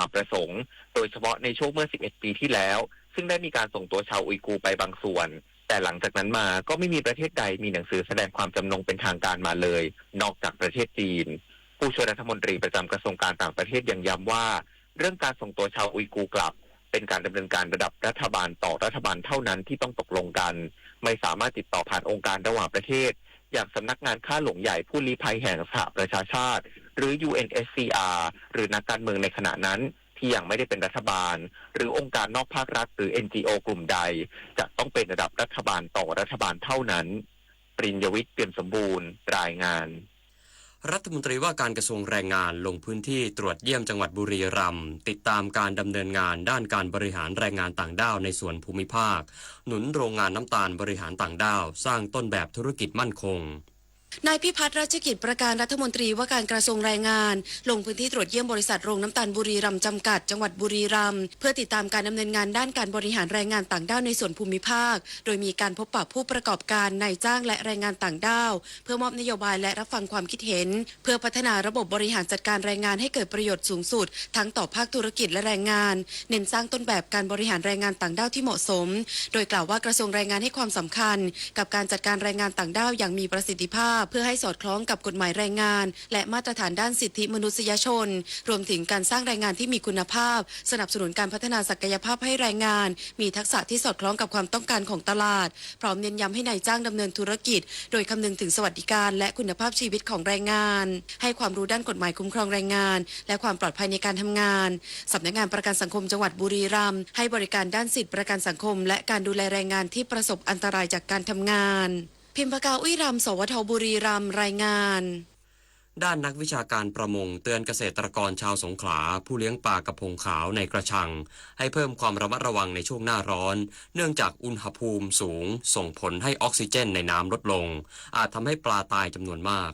ความประสงค์ โดยเฉพาะในช่วงเมื่อ สิบเอ็ด ปีที่แล้ว ซึ่งได้มีการส่งตัวชาวอุยกูร์ไปบางส่วน แต่หลังจากนั้นมาก็ไม่มีประเทศใดมีหนังสือแสดงความจำนงเป็นทางการมาเลย นอกจากประเทศจีน ผู้ช่วยรัฐมนตรีประจำกระทรวงการต่างประเทศยังย้ำว่า เรื่องการส่งตัวชาวอุยกูร์กลับ เป็นการดำเนินการระดับรัฐบาลต่อรัฐบาลเท่านั้นที่ต้องตกลงกัน ไม่สามารถติดต่อผ่านองค์การระหว่างประเทศ อย่างสำนักงานข้าหลวงใหญ่ผู้ลี้ภัยแห่งสหประชาชาติ หรือ ยู เอ็น เอช ซี อาร์ หรือนักการเมืองในขณะนั้นที่ยังไม่ได้เป็นรัฐบาล หรือองค์การนอกภาครัฐ หรือ เอ็น จี โอ กลุ่มใด จะต้องเป็นระดับรัฐบาลต่อรัฐบาลเท่านั้น ปริญญวิทย์ เปี่ยมสมบูรณ์ รายงาน รัฐมนตรีว่าการกระทรวงแรงงานลงพื้นที่ตรวจเยี่ยมจังหวัดบุรีรัมย์ ติดตามการดำเนินงานด้านการบริหารแรงงานต่างด้าวในส่วนภูมิภาค หนุนโรงงานน้ำตาลบริหารต่างด้าว สร้างต้นแบบธุรกิจมั่นคง นายพิพัฒน์ รัชกิจประการ รัฐมนตรีว่าการกระทรวงแรงงาน ลงพื้นที่ตรวจเยี่ยมบริษัทโรงน้ำตาลบุรีรัมย์จำกัด จังหวัดบุรีรัมย์ เพื่อติดตามการดำเนินงานด้านการบริหารแรงงานต่างด้าวในส่วนภูมิภาค โดยมีการพบปะผู้ประกอบการ นายจ้าง และแรงงานต่างด้าว เพื่อมอบนโยบายและรับฟังความคิดเห็น เพื่อพัฒนาระบบบริหารจัดการแรงงานให้เกิดประโยชน์สูงสุด ทั้งต่อภาคธุรกิจและแรงงาน เน้นสร้างต้นแบบการบริหารแรงงานต่างด้าวที่เหมาะสม โดยกล่าวว่ากระทรวงแรงงานให้ความสำคัญ กับการจัดการแรงงานต่างด้าวอย่างมีประสิทธิภาพ เพื่อให้สอดคล้องกับกฎหมายแรงงาน และมาตรฐานด้านสิทธิมนุษยชน รวมถึงการสร้างแรงงานที่มีคุณภาพ สนับสนุนการพัฒนาศักยภาพให้แรงงาน มีทักษะที่สอดคล้องกับความต้องการของตลาด พร้อมเน้นย้ำให้นายจ้างดำเนินธุรกิจ โดยคำนึงถึงสวัสดิการและคุณภาพชีวิตของแรงงาน ให้ความรู้ด้านกฎหมายคุ้มครองแรงงาน และความปลอดภัยในการทำงาน สำนักงานประกันสังคมจังหวัดบุรีรัมย์ ให้บริการด้านสิทธิประกันสังคม และการดูแลแรงงานที่ประสบอันตรายจากการทำงาน พิมพกา อุ้ยรำ สวท บุรีรัมย์ รายงาน ด้านนักวิชาการประมงเตือนเกษตรกรชาวสงขลาผู้เลี้ยงปลากระพงขาวในกระชัง ให้เพิ่มความระมัดระวังในช่วงหน้าร้อน เนื่องจากอุณหภูมิสูงส่งผลให้ออกซิเจนในน้ำลดลง อาจทำให้ปลาตายจำนวนมาก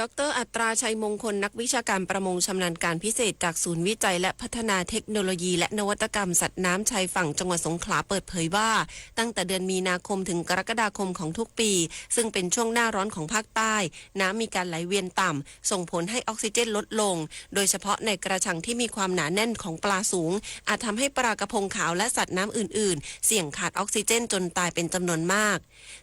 ดร อัตรา ชัยมงคล นักวิชาการประมงชำนาญการพิเศษจากศูนย์วิจัยและพัฒนาเทคโนโลยีและนวัตกรรมสัตว์น้ำชายฝั่งจังหวัดสงขลาเปิดเผยว่า ตั้งแต่เดือนมีนาคมถึงกรกฎาคมของทุกปี ซึ่งเป็นช่วงหน้าร้อนของภาคใต้ น้ำมีการไหลเวียนต่ำ ส่งผลให้ออกซิเจนลดลง โดยเฉพาะในกระชังที่มีความหนาแน่นของปลาสูง อาจทำให้ปลากระพงขาวและสัตว์น้ำอื่นๆ เสี่ยงขาดออกซิเจนจนตายเป็นจำนวนมาก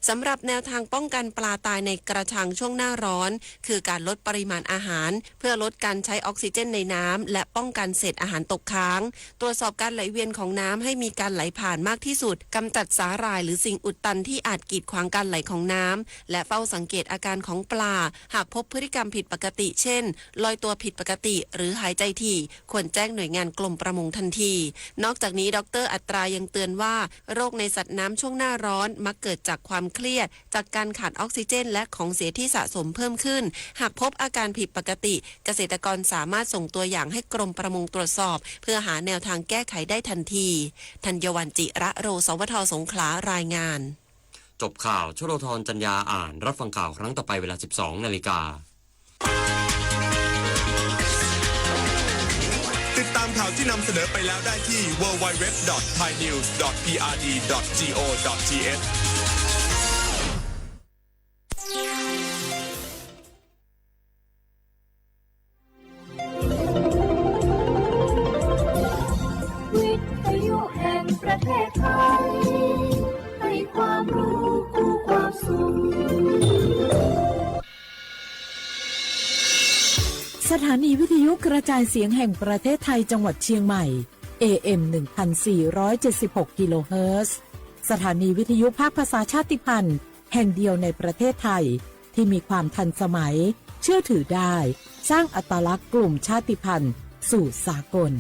สำหรับแนวทางป้องกันปลาตายในกระชังช่วงหน้าร้อน คือการลดปริมาณอาหาร เพื่อลดการใช้ออกซิเจนในน้ำ และป้องกันเศษอาหารตกค้าง ตรวจสอบการไหลเวียนของน้ำให้มีการไหลผ่านมากที่สุด กำจัดสาหร่ายหรือสิ่งอุดตันที่อาจกีดขวางการไหลของน้ำ และเฝ้าสังเกตอาการของปลา หากพบพฤติกรรมผิดปกติ เช่น ลอยตัวผิดปกติ หรือหายใจถี่ ควรแจ้งหน่วยงานกรมประมงทันที นอกจากนี้ ดร อัตรายังเตือนว่า โรคในสัตว์น้ำช่วงหน้าร้อนมักเกิดจากความเครียด จากการขาดออกซิเจนและของเสียที่สะสมเพิ่มขึ้น หากพบอาการผิดปกติ เกษตรกรสามารถส่งตัวอย่างให้กรมประมงตรวจสอบ เพื่อหาแนวทางแก้ไขได้ทันที ธัญวัลย์ จิระโร สวท สงขลา รายงาน จบข่าว ชโลธร จันยา อ่าน รับฟังข่าวครั้งต่อไปเวลา สิบสองนาฬิกา ติดตามข่าวที่นำเสนอไปแล้วได้ที่ ดับเบิลยู ดับเบิลยู ดับเบิลยู ดอท ไทยนิวส์ ดอท พีอาร์ดี ดอท จี โอ ดอท ที เอช วิทยุแห่งประเทศไทย ให้ความรู้คู่ความสุข สถานีวิทยุกระจายเสียงแห่งประเทศไทยจังหวัดเชียงใหม่ เอ เอ็ม หนึ่งพันสี่ร้อยเจ็ดสิบหก กิโลเฮิรตซ์ สถานีวิทยุภาคภาษาชาติพันธุ์แห่งเดียวในประเทศไทย ที่มีความทันสมัย เชื่อถือได้ สร้างอัตลักษณ์กลุ่มชาติพันธุ์สู่สากล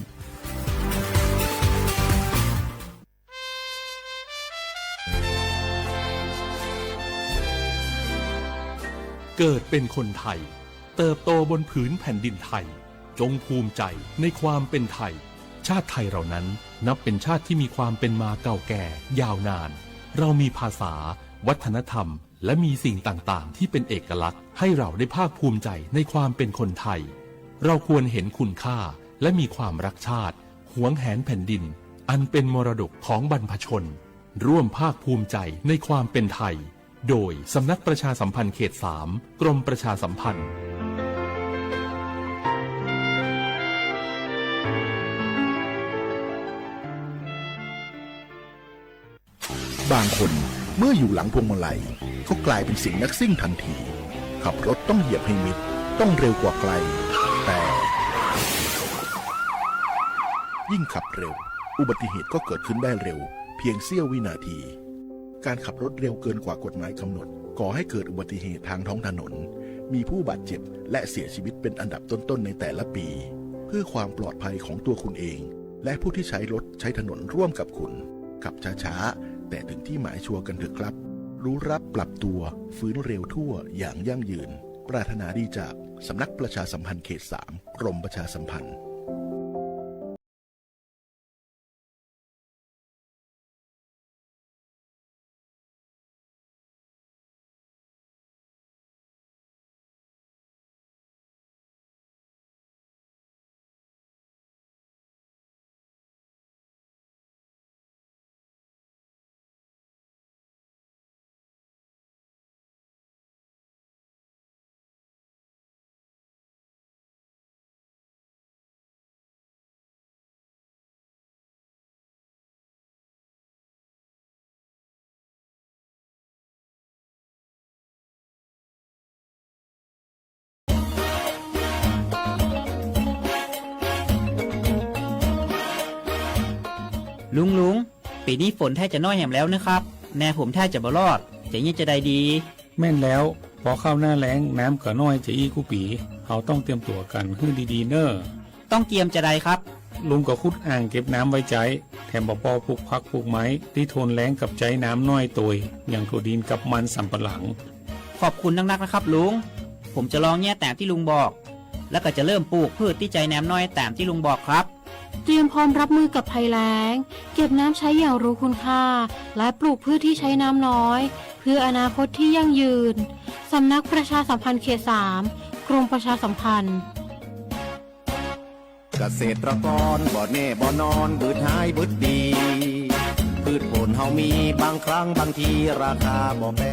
เกิดเป็นคนไทย เติบโตบนผืนแผ่นดินไทย จงภูมิใจในความเป็นไทย ชาติไทยเรานั้นนับเป็นชาติที่มีความเป็นมาเก่าแก่ยาวนาน เรามีภาษา วัฒนธรรม และมีสิ่งต่างๆ ที่เป็นเอกลักษณ์ ให้เราได้ภาคภูมิใจในความเป็นคนไทย เราควรเห็นคุณค่า และมีความรักชาติ หวงแหนแผ่นดิน อันเป็นมรดกของบรรพชน ร่วมภาคภูมิใจในความเป็นไทย โดยสำนักประชาสัมพันธ์เขตสาม กรมประชาสัมพันธ์ เ บางคนเมื่ออยู่หลังพวงมาลัยก็กลายเป็นเสียงนักซิ่งทันที ขับรถต้องเหยียบให้มิด ต้องเร็วกว่าใคร แต่ ยิ่งขับเร็ว อุบัติเหตุก็เกิดขึ้นได้เร็ว เพียงเสี้ยววินาที การขับรถเร็วเกินกว่ากฎหมายกำหนด ก่อให้เกิดอุบัติเหตุทางท้องถนน มีผู้บาดเจ็บและเสียชีวิตเป็นอันดับต้นๆในแต่ละปี เพื่อความปลอดภัยของตัวคุณเอง และผู้ที่ใช้รถใช้ถนนร่วมกับคุณ ขับช้าๆ แต่ถึงที่หมายชัวร์กันเถอะครับ รู้รักปรับตัว ฟื้นเร็วทั่วอย่างยั่งยืน ปรารถนาดีจากสำนักประชาสัมพันธ์เขตสาม กรมประชาสัมพันธ์ ลุง ลุง ปีนี้ฝนแทบจะน้อยแหมแล้วนะครับ แนผมแทบจะบ่รอด จะเยียะจะใดดี แม่นแล้ว พอเข้าหน้าแล้ง น้ำก็น้อยจะอี้กู้ปี เฮาต้องเตรียมตั๋วกั๋นหื้อดีๆ เน่อ ต้องเตรียมจะใดครับ ลุงก็ขุดอ่างเก็บน้ำไว้ใจ๊ แถมบ่อปอปลูกผักปลูกไม้ ตี้ทนแล้งกับใจ๊น้ำน้อยโตย อย่างถั่วดินกับมันสำปะหลัง ขอบคุณนักๆ นะครับลุง ผมจะลองเยียะต๋ามตี้ลุงบอก แล้วก็จะเริ่มปลูกพืชตี้ใจ๊น้ำน้อยต๋ามตี้ลุงบอกครับ เตรียมพร้อมรับมือกับภัยแล้ง เก็บน้ำใช้อย่างรู้คุณค่า และปลูกพืชที่ใช้น้ำน้อย เพื่ออนาคตที่ยั่งยืน สำนักประชาสัมพันธ์เขตสาม กรมประชาสัมพันธ์ เกษตรกรบ่แน่บ่นอน บืดหายบืดดี พืชผลเฮามี บางครั้งบางทีราคาบ่แปร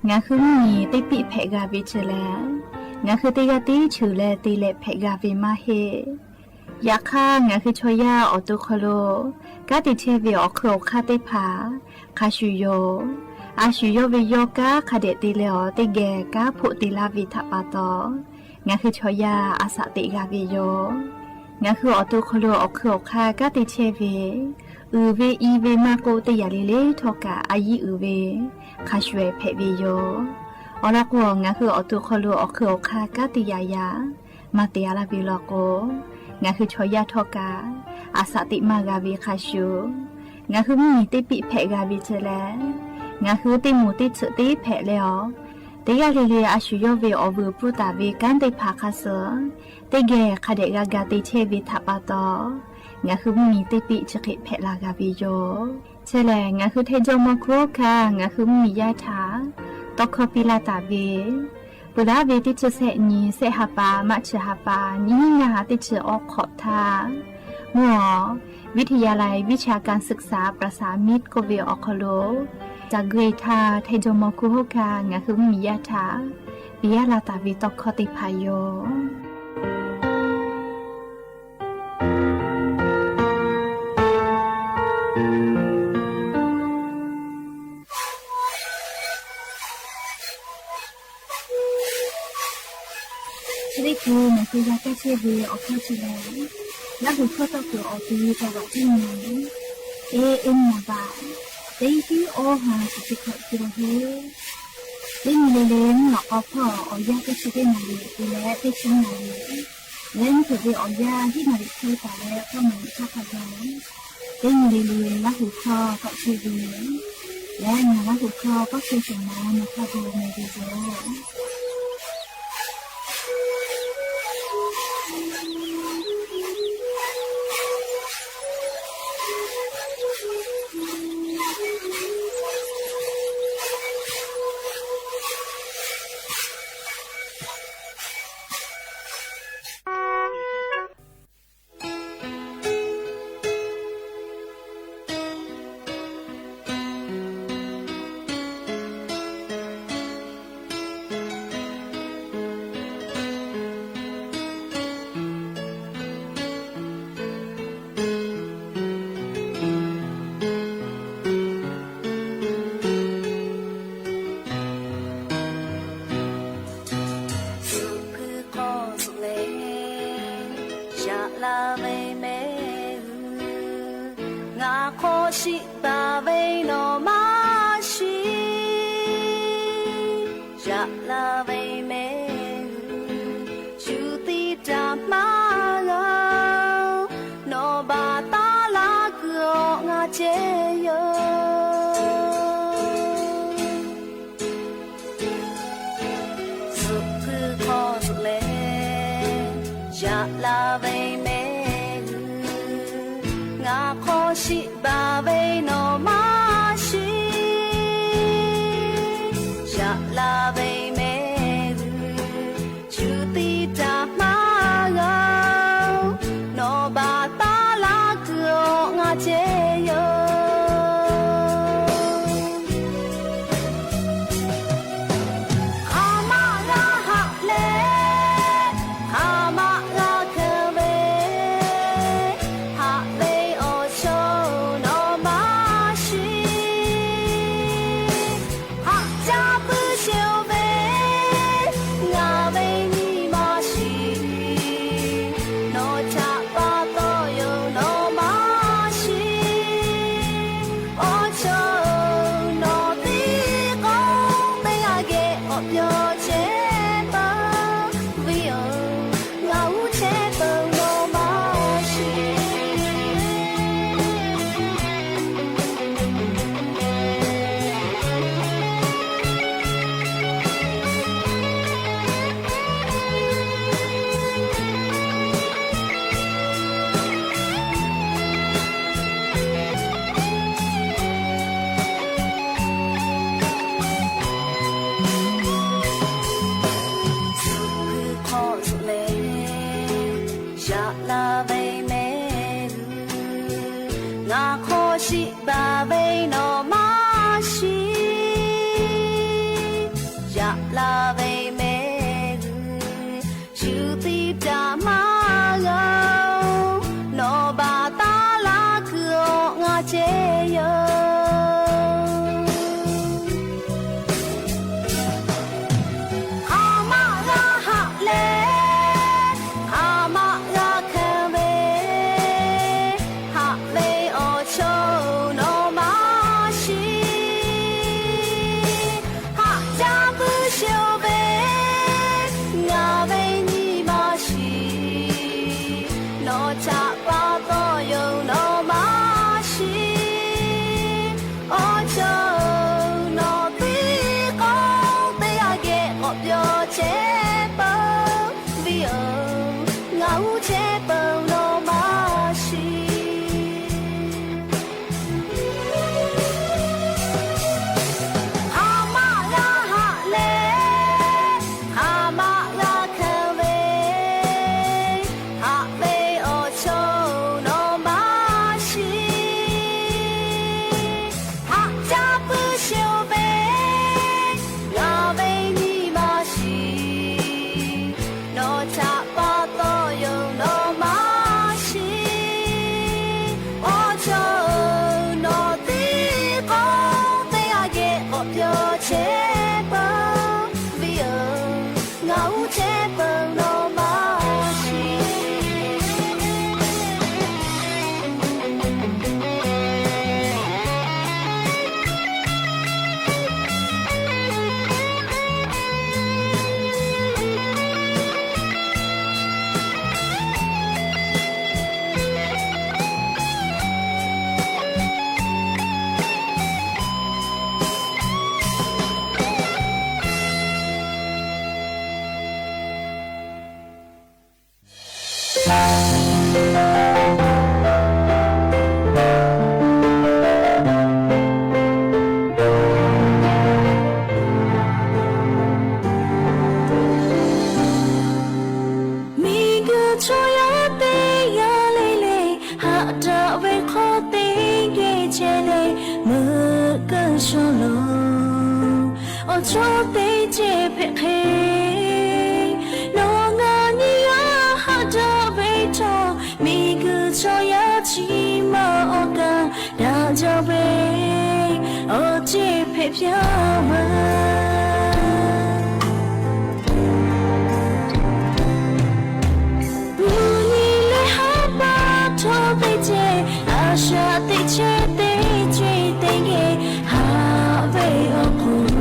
Ngaˬ hui mvuhˇ miˬ teˇ piˆ hpehꞈ g'a ve chi lehˬ, ngaˬ hui teˇ g'aˇ tiˉ cheuˬ leh te leh hpehꞈ g'a ve maˇ heˆ. Yaꞈ hk'aˇ, ngaˬ hui chaw yaˇ awˬ to hk'aw lo kanˉ te chehˇ ve awˬ hk'eun awˬ hk'aˇ teˇ hpaˍ hk'a shuˍ yoˬ. A shu yawˇ ve yawˇ kanˉ hk'a dehꞈ te leh awˬ teˇ geh kanˉ hpoˆ te laˇ ve htaꞈ pa taw, ngaˬ hui chaw yaˇ a shaꞈ teꞈ g'a ve yoˬ. Ngaˬ hui awˬ to hk'aw lo awˬ hk'eun awˬ hk'aˇ kanˉ te chehˇ ve, uiˍ ve i ve maˇ k'oˆ, teˇ yanˇ le le htawˇ kaꞈ a yiˉ uiˍ ve hk'a shuˍ ehˍ hpehꞈ ve yoˬ. Awˬ lawn k'o, ngaˬ hui awˬ to hk'aw lo awˬ hk'eun awˬ hk'aˇ kanˉ te yaꞈ yaꞈ maˇ te a laˇ ve law k'o, ngaˬ hui chaw yaˇ htawˇ kaꞈ a shaꞈ teꞈ maˇ g'a ve hk'a shuˍ, ngaˬ hui mvuhˇ miˬ teˇ piˆ hpehꞈ g'a ve chi lehˬ, ngaˬ hui teˇ moˍ teˇ tsuhꞈ teˇ hpehꞈ leh awˬ, teˇ g'aˇ le le a shu yawˇ ve awˬ vuiˬ pfuhˇ taˍ ve kanˉ teˇ hpaˍ hk'a suh teˇ geh hk'a dehꞈ g'a ga te chehˇ ve htaꞈ pa taw, ngaˬ hui mvuhˇ miˬ teˇ piˆ chi hk'e hpehꞈ la g'a ve yoˬ. Chi lehˬ, ngaˬ hui hteˇ jawˇ mawˇ hkuˇ hkanˇ ngaˬ hui mvuhˇ miˬ yaˇ htaꞈ tawˇ hkawˇ piˇ laˇ taˍ ve, Peuˬ laˇ ve teˇ chi sehˆ nyi, sehˆ ha pa, maˆ chi ha pa, nyiˇ hinˉ ngaˇ ha teˇ chi awˉ hk'awꞈ htaˇ, mvuhˇ awˬ วิทยาลัยวิชาการศึกษาประสานมิตร k'oˆ ve awˬ hk'aw lo, caˬ gui htaˇ Htaiˇ jawˇmawˇ Hkunˉ hawˉ hkanˇ ngaˬ hui mvuhˇmiˬ yaˇ htaꞈ piˇ laˇ taˍ ve tawˇ hkawˇ teˇ hpaˍ yoˬ. Chi teˇ hkui nawˬ hui g'a kaˇ chehˇ ve awˬ hkawˇ chi lehˬ, Laˇ huˍ hkawˇ tawˇ kuiˬ awˬ te taˍ vaꞈ teˇ nyi, eˇ eˇ nyi baˬ, teˇ hinˉ awˇ ha chi teˇ hkawꞈ te la heˆ. Teˇ nyi le le mvuhˇ lawꞈ k'aw hpawˇ awˬ yanˇ teˇ chi teˇ naˍ riˍ te leh teˇ chi naˍ riˍ, leh nyiˇ hkeuꞈ ve awˬ yanˇ hiˉ naˍ riˍ hk'e taˍ leh k'awˇ naˍ riˍ htaˇ hk'a gaˬ, teˇ nyi le le Laˇ huˍ hkawˇ tawˆ chehˇ ve, leh ngaˬ Laˇ huˍ hkawˇ k'awˇ chehˇ shawˍ ma nawˬ hk'a gaˬ meh ve yoˬ. Suhˍ hpui hk'aw suhˍ leh, yaꞈ la ve mehˆ g'uiˬ, ngaˬ hk'aw shiˍ baˬ ve nawˬ maˇ shiˍ. Yaꞈ la ve mehˆ g'uiˬ, shu tiˇ taˍ maˇ g'a-oˬ, nawˬ baˬ taˉ laˇ kuiˬ awˬ ngaˬ ceh yoˬ. Suhˍ hpui hk'aw suhˍ leh, yaꞈ la ve mehˆ g'uiˬ, ngaˬ hk'aw shiˍ baˬ ve nawˬ maˇ shiˍ. Yaꞈ la ve mehˆ g'uiˬ, shu tiˇ taˍ maˇ g'a-oˬ, nawˬ baˬ taˉ laˇ kuiˬ awˬ ngaˬ ceh yoˬ. Hk'aˬ maˆ g'a haꞈ leh, hk'aˬ maˆ g'a hkanˍ ve, haꞈ ve awˬ chawˇ nawˬ maˇ shiˍ. Haꞈ jaˇ puiˉ sheˍ-oˬ ve, ngaˬ ve nyi ma shiˍ. Nawˬ htaꞈ pa taw yoˬ nawˬ maˇ shiˍ. Awˬ chawˇ nawˬ teˇ k'aw teˇ g'aˇ geh awˬ pyawˇ chehˇ taˍ ve yoˬ. Ngaˬ uˉ chehˇ peuˬ nawˬ maˇ shiˍ. Suhˍ hpui hk'aw suhˍ leh, yaꞈ la ve mehˆ g'uiˬ, ngaˬ hk'aw shiˍ baˬ ve nawˬ maˇ shiˍ. Yaꞈ la ve mehˆ g'uiˬ, shu tiˇ taˍ maˇ g'a-oˬ, nawˬ baˬ taˉ laˇ kuiˬ awˬ ngaˬ ceh yoˬ. Hk'aˬ maˆ g'a haꞈ leh, hk'aˬ maˆ g'a hkanˍ ve, haꞈ ve awˬ chawˇ nawˬ maˇ shiˍ. Haꞈ jaˇ puiˉ sheˍ-oˬ ve, Chaw lo, awˬ chawˇ teˇ cehˇ hpehꞈ hk'e, nawˬ ngaˬ nyi a haꞈ jaˇ ve htawˇ, miˬguiˬ chaw yaˇ chi ma awˬ kaˍ daꞈ jaˇ ve, awˬ cehˇ hpehꞈ piˇ a veuˬ. Mvuhˇ nyi leh haˉ paˆ htawˇ teˇ cehˇ, a shaꞈ teꞈ chehˇ teˇ ceuˬ teˇ geh haꞈ ve awˬ hk'oˆ,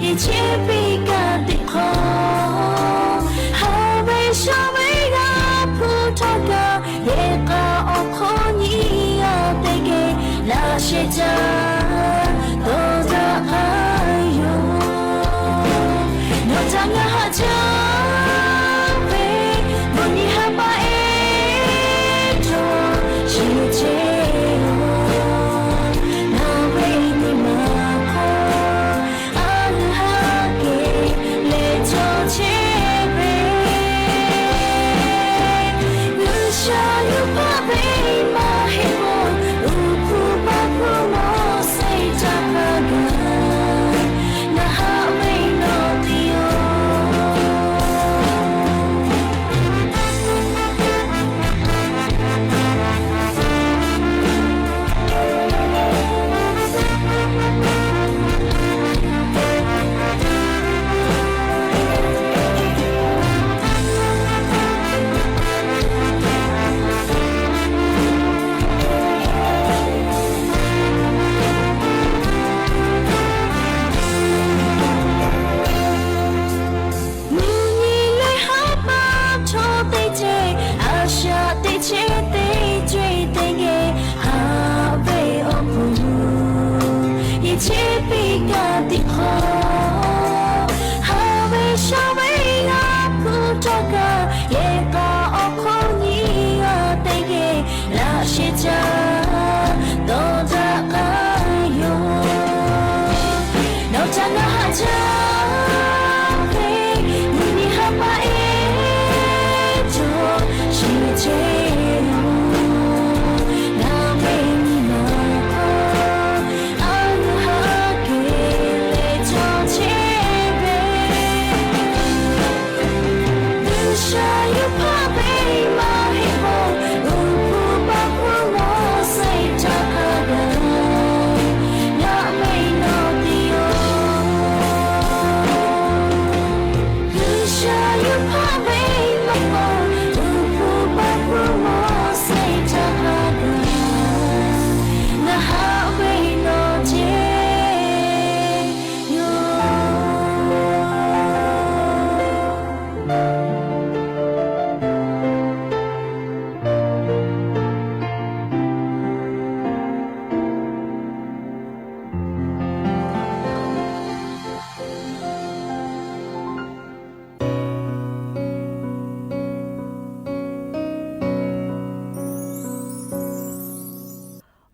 yehˬ chehˇ piˇ kaꞈ teꞈ hk'aw, haꞈ ve shaˉ ve g'a hpu htawˇ kaꞈ, yehˬ k'a awˬ hk'aw nyi a teˇ geh laꞈ sheh caˇ dawˇ daꞈ k'ai yoˬ. Nawˬ htaꞈ ngaˬ haꞈ jaˇ ve, mvuhˇ nyi haˉ paˆ ehˉ cawˬ sheˍ chehˇ yoˬ. Ngaˬ ve nyi ma hk'aw a g'uiˬ haˉ kehˬ leh cawˬ chehˇ ve, G'uiˬsha yuˬ hpaˆ ve maˇ heˆ k'o, uˉ hpu paˇ hpu mawˬ sehˍ caˇ hk'a gaˬ, ngaˬ haꞈ ve nawˬ te yoˬ. Mvuhˇ nyi leh haˉ paˆ htawˇ teˇ cehˇ, a shaꞈ teꞈ chehˇ teˇ ceuˬ teˇ geh haꞈ ve awˬ hk'oˆ, yehˬ chehˇ piˇ kaꞈ teꞈ hk'aw, haꞈ ve shaˉ ve g'a hpu htawˇ kaꞈ, yehˬ k'a awˬ hk'aw nyi a teˇ geh laꞈ sheh caˇ dawˇ daꞈ k'ai yoˬ. Nawˬ htaꞈ ngaˬ haꞈ jaˇ ve, mvuhˇ nyi haˉ paˆ ehˉ cawˬ sheˍ chehˇ yoˬ. Ngaˬ ve nyi ma hk'aw a g'uiˬ haˉ kehˬ leh cawˬ chehˇ ve, G'uiˬsha yuˬ hpaˆ ve maˇ heˆ k'o, uˉ hpu paˇ hpu mawˬ sehˍ caˇ hk'a gaˬ, ngaˬ ve nawˬ te yoˬ. G'uiˬsha yuˬ hpaˆ ve maˇ k'o, uˉ hpu paˇ hpu mawˬ sehˍ caˇ hk'a gaˬ, ngaˬ haꞈ ve nawˬ te yoˬ.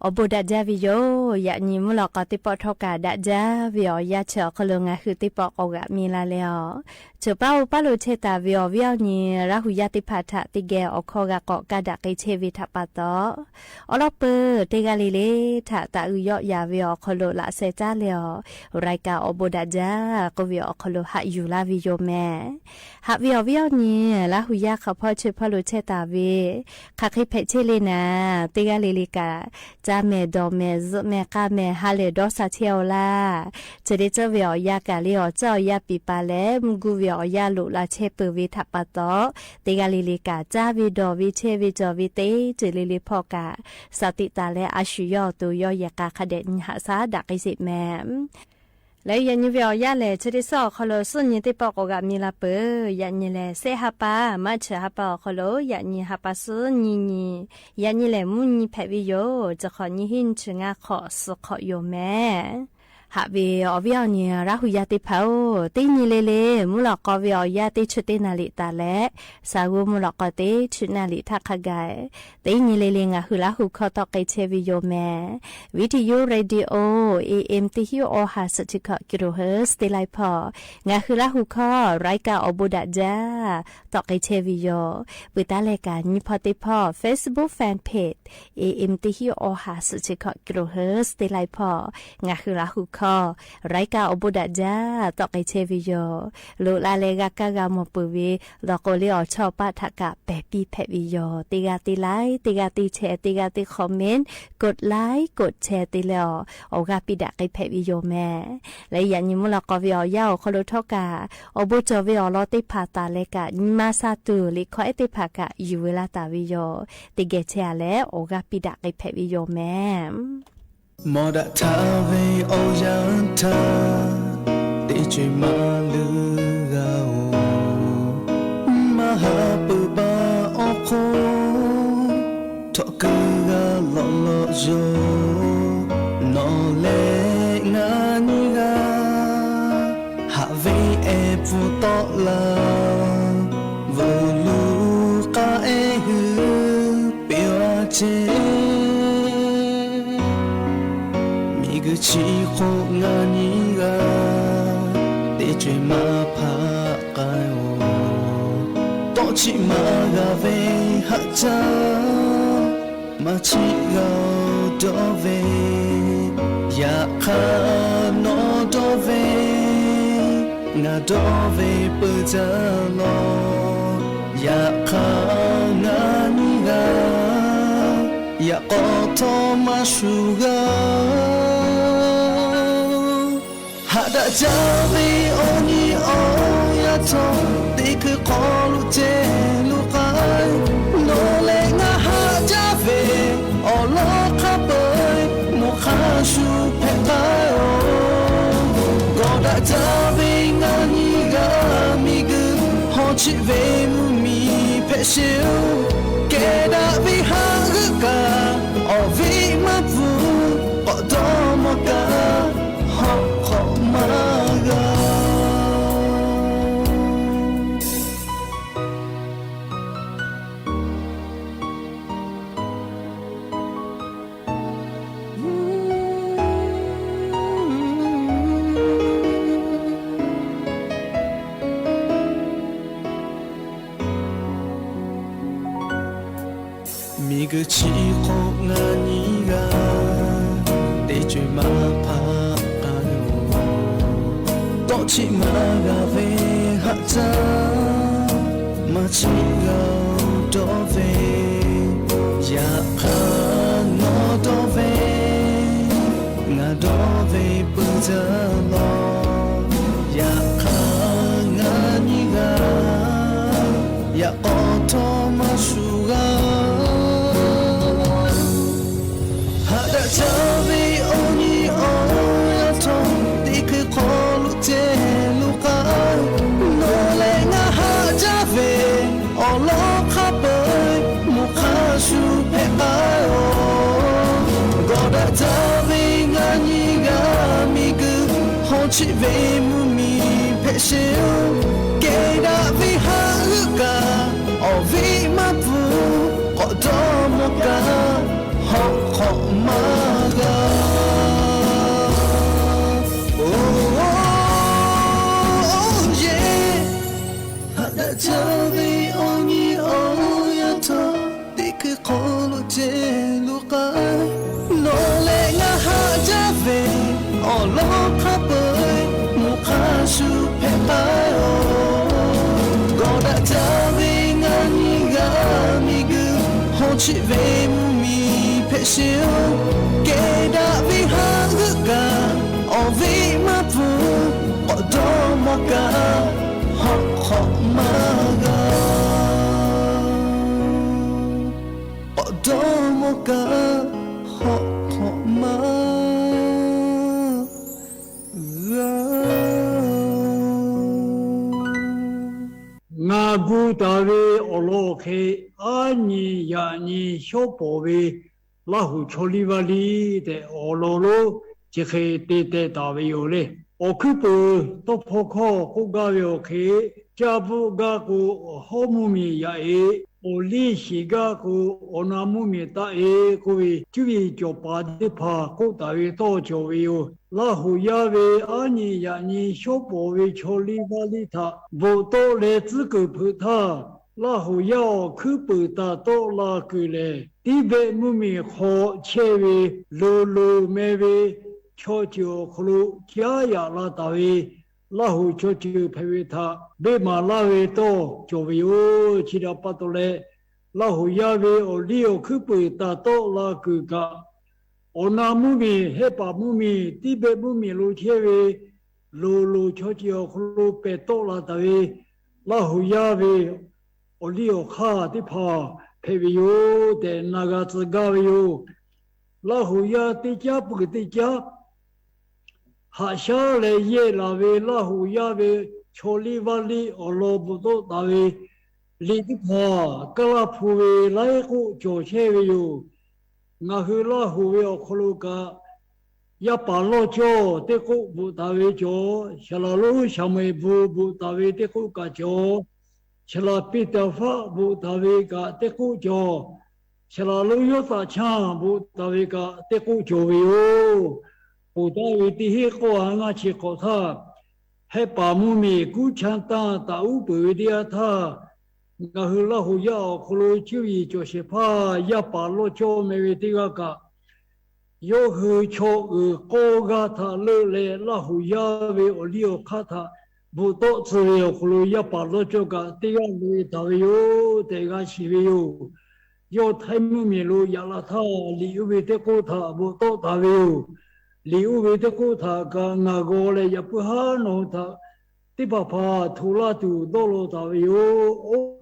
Awˬ bon daꞈ jaˇ ve yoˬ. Yaꞈ nyi mvuhˇ lawꞈ k'aw teˇ pawˆ htawˇ kaꞈ daꞈ jaˇ ve awˬ yanˇ chi awˬ hk'aw lo ngaˬ hui teˇ pawˆ k'awꞈ g'aꞈ mi la leh a, ceuˬ paˉ oˇ paˉ lo chehˇ taˍ ve awˬ viˉ awˬ nyi Laˇhuˍ yaˇ teˇ hpaˍ htaꞈ teˇ geh awˬ hkawˇ g'a k'awꞈ kaˇ daꞈ k'ai chehˇ ve htaꞈ pa taw, awˬ lawn peuˬ teˇ g'aˇ le le htaꞈ taˍ uiˍ yawˆ yan ve awˬ hk'aw lo laꞈ sheh caˇ leh a, รายการ awˬ bon daꞈ jaˇ k'oˆ ve awˬ hk'aw lo haꞈ yuˬ laˇ ve yoˬ mehˍ. Haꞈ ve awˬ viˉ awˬ nyi Laˇhuˍ yaˇ hk'aˬ hpawˇ chi hpawˇ lo chehˇ taˍ ve, hk'aˬ hk'e hpehꞈ chehˇ le naˍ, teˇ g'aˇ le le kaꞈ, caˇ mehˍ dawˬ mehˍ zuhꞈ mehˍ k'aˇ mehˍ ha lehˬ dawˇ sha chehˇ-aw laˇ. Chi teˇ tcuhˉ ve awˬ yanˇ kaꞈ le awˬ tcuhˉ awˬ yanˇ piˍ paˍ leh mvuhˇ guˇ ve awˬ yanˇ loꞈ la chehˇ peuˬ ve htaꞈ pa taw, teˇ g'aˇ le le kaꞈ caˇ ve dawˬ ve chehˇ ve cawˬ ve teˇ ceuˬ le le hpawˇ kaꞈ, shaˍ tiꞈ taˍ leh a shu yawˇ awˬ to yawˇ yehˬ k'a hk'a dehꞈ nyi haꞈ shaˉ daꞈ k'ai sheˍ mehˍ. Leh yaꞈ nyi ve awˬ yanˇ lehˬ, chi teˇ suhˉ awˬ hk'aw lo suhˉ nyi teˇ pawˆ k'awꞈ g'aꞈ mi la peuˬ. Yaꞈ nyi lehˬ, shehˆ ha pa, March ha pa awˬ hk'aw lo yaꞈ nyi ha pa suhˉ nyi nyi, yaꞈ nyi lehˬ mvuhˇ nyi hpehꞈ ve yoˬ. Chi hk'awꞈ nyiˇ hinˉ nyiˇ chi ngaˇ hk'awꞈ suhˍ hk'awꞈ yoˬ mehˍ. Haꞈ ve awˬ viˉ awˬ nyi Laˇ hu yaˇ teˇ hpaˍ-oˬ, teˇ nyi le le mvuhˇ lawꞈ k'aw ve awˬ yanˇ teˇ chi teˇ naˍ riˍ taˍ leh, saˍ g'uˇ mvuhˇ lawꞈ k'aw teˇ chi naˍ riˍ htaˇ hk'a gaˬ, teˇ nyi le le ngaˬ hui Laˇ hu hkawˇ tawˆ k'ai chehˇ ve yoˬ mehˍ. Video Radio A M teˇ hinˉ awˬ ha suhˍ chi hkawꞈ kilohertz teˇ laiˉ hpawˇ, ngaˬ hui Laˇ hu hkawˇ รายการ awˬ bon daꞈ jaˇ tawˆ k'ai chehˇ ve yoˬ. Peuˬ taˉ leh kaꞈ nyi hpawˇ teˇ hpawˇ Facebook Fan Page A M teˇ hinˉ awˬ ha suhˍ chi hkawꞈ kilohertz teˇ laiˉ hpawˇ, ngaˬ hui Laˇ hu hkawˇ รายการ awˬ bon daꞈ jaˇ tawˆ k'ai chehˇ ve yoˬ. Loꞈ la leh g'a kaˇ g'a mawˬ peuˬ ve law k'o le, awˬ chawˇ paˆ htaꞈ kaꞈ pehˬ piˇ hpehꞈ ve yoˬ. Teˇ g'aˇ teˇ like, teˇ g'aˇ teˇ share, teˇ g'aˇ teˇ comment, กดไลค์ กดแชร์ te leh awˬ, awˬ g'aˇ piˇ daꞈ k'ai hpehꞈ ve yoˬ mehˍ. Leh yaꞈ nyi mvuhˇ lawꞈ k'aw ve awˬ yanˇ awˬ hk'aw lo htawˇ kaꞈ, awˬ bon cawˬ ve awˬ lawn teˇ hpaˍ taˍ leh kaꞈ, nyi ma sha tuˬ liꞈ hkawˇ ehˉ teˇ hpaˍ kaꞈ yuˬ ve laˇ taˍ ve yoˬ. Teˇ geh chehˇ-a leh awˬ g'aˇ piˇ daꞈ k'ai hpehꞈ ve yoˬ mehˍ. Mawˬ daꞈ htaˇ ve awˬ yanˇ htaˇ, teˇ co-e maˇ leuˉ g'a-oˬ, maˇ haꞈ peuˬ baˬ awˬ hk'oˆ, htawꞈ keu g'a lawꞈ lawꞈ yoˬ. Nawˬ leh ngaˬ nyiˇ g'aˇ, haꞈ ve ehˉ pfuhˇ tawˆ la, bvuhꞈ luˬ k'aˉ ehˉ hui piˇ-a ceˇ. Miˬguiˬ chi hk'oˆ ngaˬ nyiˇ g'aˇ, teˇ co-e maˇ hpaˆ k'ai-oˬ, tawˆ chiˆ maˇ g'a ve haꞈ jaˇ, maˇ chiˆ g'a-oˬ dawˇ ve. Yaꞈ hk'aˇ nawˬ dawˇ ve, ngaˬ dawˇ ve peuˬ jaˇ lawˬ. Yaꞈ hk'aˇ ngaˬ nyiˇ g'aˇ, yaꞈ k'aw htawˇ maˇ shuˍ g'a. Haꞈ daꞈ jaˇ ve awˬ nyi awˬ yaˇ htawˇ, teˇ hkui hk'aw lo ceh lo k'ai. Nawˬ leh ngaˬ haꞈ jaˇ ve awˬ lawn hk'a peu-eˬ, mawˬ hk'a shuˍ hpehꞈ k'ai-oˬ. Gawˬ daꞈ jaˇ ve ngaˬ nyiˇ g'aˇ, miˬguiˬ hawˉ chiˆ ve mvuhˇmiˬ hpehꞈ sheˍ-oˬ. Kehˬ daꞈ ve haꞈ g'euˆ kaꞈ, awˬ viˉ maˇ pfuhˇ k'awꞈ dawˇ mawˬ kaꞈ, hawˉ hk'awꞈ maˇ g'a. Miˬguiˬ chi hk'oˆ ngaˬ nyiˇ g'aˇ, teˇ co-e maˇ hpaˆ k'ai-oˬ. Tawˆ chiˆ maˇ g'a ve haꞈ jaˇ, maˇ chiˆ g'a-oˬ dawˇ ve. Yaꞈ hk'aˇ nawˬ dawˇ ve, ngaˬ dawˇ ve peuˬ jaˇ lawˬ. Yaꞈ hk'aˇ ngaˬ nyiˇ g'aˇ, yaꞈ k'aw htawˇ maˇ shuˍ g'a. Haꞈ daꞈ jaˇ ve awˬ nyi awˬ yaˇ htawˇ, teˇ hkui hk'aw lo ceh lo k'ai. Nawˬ leh ngaˬ haꞈ jaˇ ve awˬ lawn hk'a peu-eˬ, mawˬ hk'a shuˍ hpehꞈ k'ai-oˬ. Gawˬ daꞈ jaˇ ve ngaˬ nyiˇ g'aˇ, miˬguiˬ hawˉ chiˆ ve mvuhˇmiˬ hpehꞈ sheˍ-oˬ. Kehˬ daꞈ ve haꞈ g'euˆ kaꞈ, awˬ viˉ maˇ pfuhˇ k'awꞈ dawˇ mawˬ kaꞈ, hawˉ hk'awꞈ maˇ g'a. Oˬ, oˬ, oˬ, yehˬ. Haꞈ daꞈ jaˇ ve awˬ nyi awˬ yaˇ htawˇ, teˇ hkui hk'aw lo ceh lo k'ai. Nawˬ leh ngaˬ haꞈ jaˇ ve awˬ lawn hk'a peu-eˬ, mawˬ hk'a shuˍ hpehꞈ k'ai-oˬ. Gawˬ daꞈ jaˇ ve ngaˬ nyiˇ g'aˇ, miˬguiˬ hawˉ chiˆ ve mvuhˇmiˬ hpehꞈ sheˍ-oˬ. Kehˬ daꞈ ve haꞈ g'euˆ kaꞈ, awˬ viˉ maˇ pfuhˇ k'awꞈ dawˇ mawˬ kaꞈ, hawˉ hk'awꞈ maˇ g'a. K'awꞈ dawˇ mawˬ kaꞈ, hawˉ hk'awꞈ maˇ g'a. Ngaˬ gu taˍ ve awˬ lawn awˬ hk'e, aˉ nyi yaꞈ nyi shawˉ pawˍ ve Laˇ hu chaw liˇ vaˇ liˇ tehꞈ awˬ lawn lonˉ chi hk'e te teh taˍ ve yoˬ le. Awˬ hkuiˉ puiˍ tawˇ hpawˇ hkawˇ k'oˆ gaˇ ve awˬ hk'e, caˇ bvuhˆ gaˇ k'o, awˬ hawˉ mvuhˇmiˬ yaꞈ-e, awˬ liˇ shiˍ gaˇ k'o, awˬ na mvuhˇmiˬ taˆ-e k'oˆ ve, cuˇ yiˍ cawˬ paˍ teˇ hpaˍ k'oˆ taˍ ve tawˇ cawˬ ve yoˬ. Laˇ huˍ yaˇ ve aˉ nyi yaꞈ nyi shawˉ pawˍ ve chaw liˇ vaˇ liˇ htaꞈ bvuhꞈ tawˆ leh tcuhˉ kuiˬ hpeuꞈ htaˇ, Laˇ huˍ yaˇ awˬ hkuiˉ puiˍ taˍ tawˆ la kuiˬ lehˬ, Tiˇbehˆ mvuhˇmiˬ hk'aw chehˇ ve Loˍloˍ meh ve chaw ceuˬ awˬ hk'aw lo caˉ yaꞈ la taˍ ve Laˇ huˍ chaw ceuˬ hpehꞈ ve htaꞈ beˆ maˍ laˇ ve tawˇ cawˬ ve yoˬ. Chi htaꞈ pa taw leh, Laˇ huˍ yaˇ ve awˬ liˇ awˬ hkuiˉ puiˍ taˍ tawˆ la kuiˬ kaꞈ, awˬ na mvuhˇmiˬ, Hehˆ paˍ mvuhˇmiˬ, Tiˇbehˆ mvuhˇmiˬ lo chehˇ ve Loˍloˍ chaw ceuˬ awˬ hk'aw lo pehˬ tawˆ la taˍ ve Laˇ huˍ yaˇ ve awˬ liˇ awˬ hk'aˇ teˇ hpaˍ hpehꞈ ve yoˬ tehꞈ na g'a tcuh gaˇ ve yoˬ. Laˇ huˍ yaˇ teˇ caˉ peuˬ teˇ caˉ haꞈ shaˉ leh yehˇ laˬ ve Laˇ huˍ yaˇ ve chaw liˇ vaˇ liˇ awˬ lawn bvuhꞈ tawˆ taˍ ve liꞈ teˇ hpaˍ Kaˇ laˇ hpu ve laiˉ k'oˆ cawˬ chehˇ ve yoˬ. Ngaˬ hui Laˇ huˍ ve awˬ hk'aw lo kaꞈ, yaˇ paˍ lawˇ cawˇ teˇ k'oˆ bvuhꞈ taˍ ve cawˬ, Saˍ laˍ lonˉ Saˍmo-eˍ bvuhꞈ taˍ ve teˇ k'oˆ kaꞈ cawˬ, Saˍ laˍ Peˍtaˍfaˆ bvuhꞈ taˍ ve kaꞈ teˇ k'oˆ cawˬ, Saˍ laˍ lonˉ Yawˇtaˍ Chanˇ bvuhꞈ taˍ ve kaꞈ teˇ k'oˆ cawˬ ve yoˬ. Ponˬ taˍ ve teˇ hinˉ k'awˇ ha ngaˇ chi hk'awꞈ htaˇ, Hehˆ paˍ mvuhˇmiˬ kuˉ chanˇ tanˇ taˍ uˉ peunˍ ve teˇ yanˇ htaˇ, ngaˬ hui Laˇ huˍ yaˇ awˬ hk'aw lo cuˇ yiˍ cawˬ shehˍ hpaˇ yaˇ paˍ lawˇ cawˇ meh ve teˇ g'aˇ kaꞈ, yawˇ hui chaw uiˍ k'awˇ g'aˇ htaꞈ leuˆ leh Laˇ huˍ yaˇ ve awˬ liˇ awˬ hk'aˇ htaꞈ bvuhꞈ tawˆ tcuh ve awˬ hk'aw lo yaˇ paˍ lawˇ cawˇ kaꞈ teˇ g'aˇ loꞈ-e taˍ ve yoˬ tehꞈ g'a shiˍ ve yoˬ. Yawˇ Htaiˇ mvuhˇmiˬ lo yaꞈ la htaˇ, liꞈ oˇ ve teˇ k'oˆ htaꞈ bvuhꞈ tawˆ taˍ ve yoˬ. Liꞈ oˇ ve teˇ k'oˆ htaꞈ kaꞈ ngaˬ g'aw leh yaꞈ puiˉ haˉ nawˬ hui htaꞈ teˇ hpaˍ hpaˍ htoꞈ laˇ tuˬ dawˇ law taˍ ve yoˬ.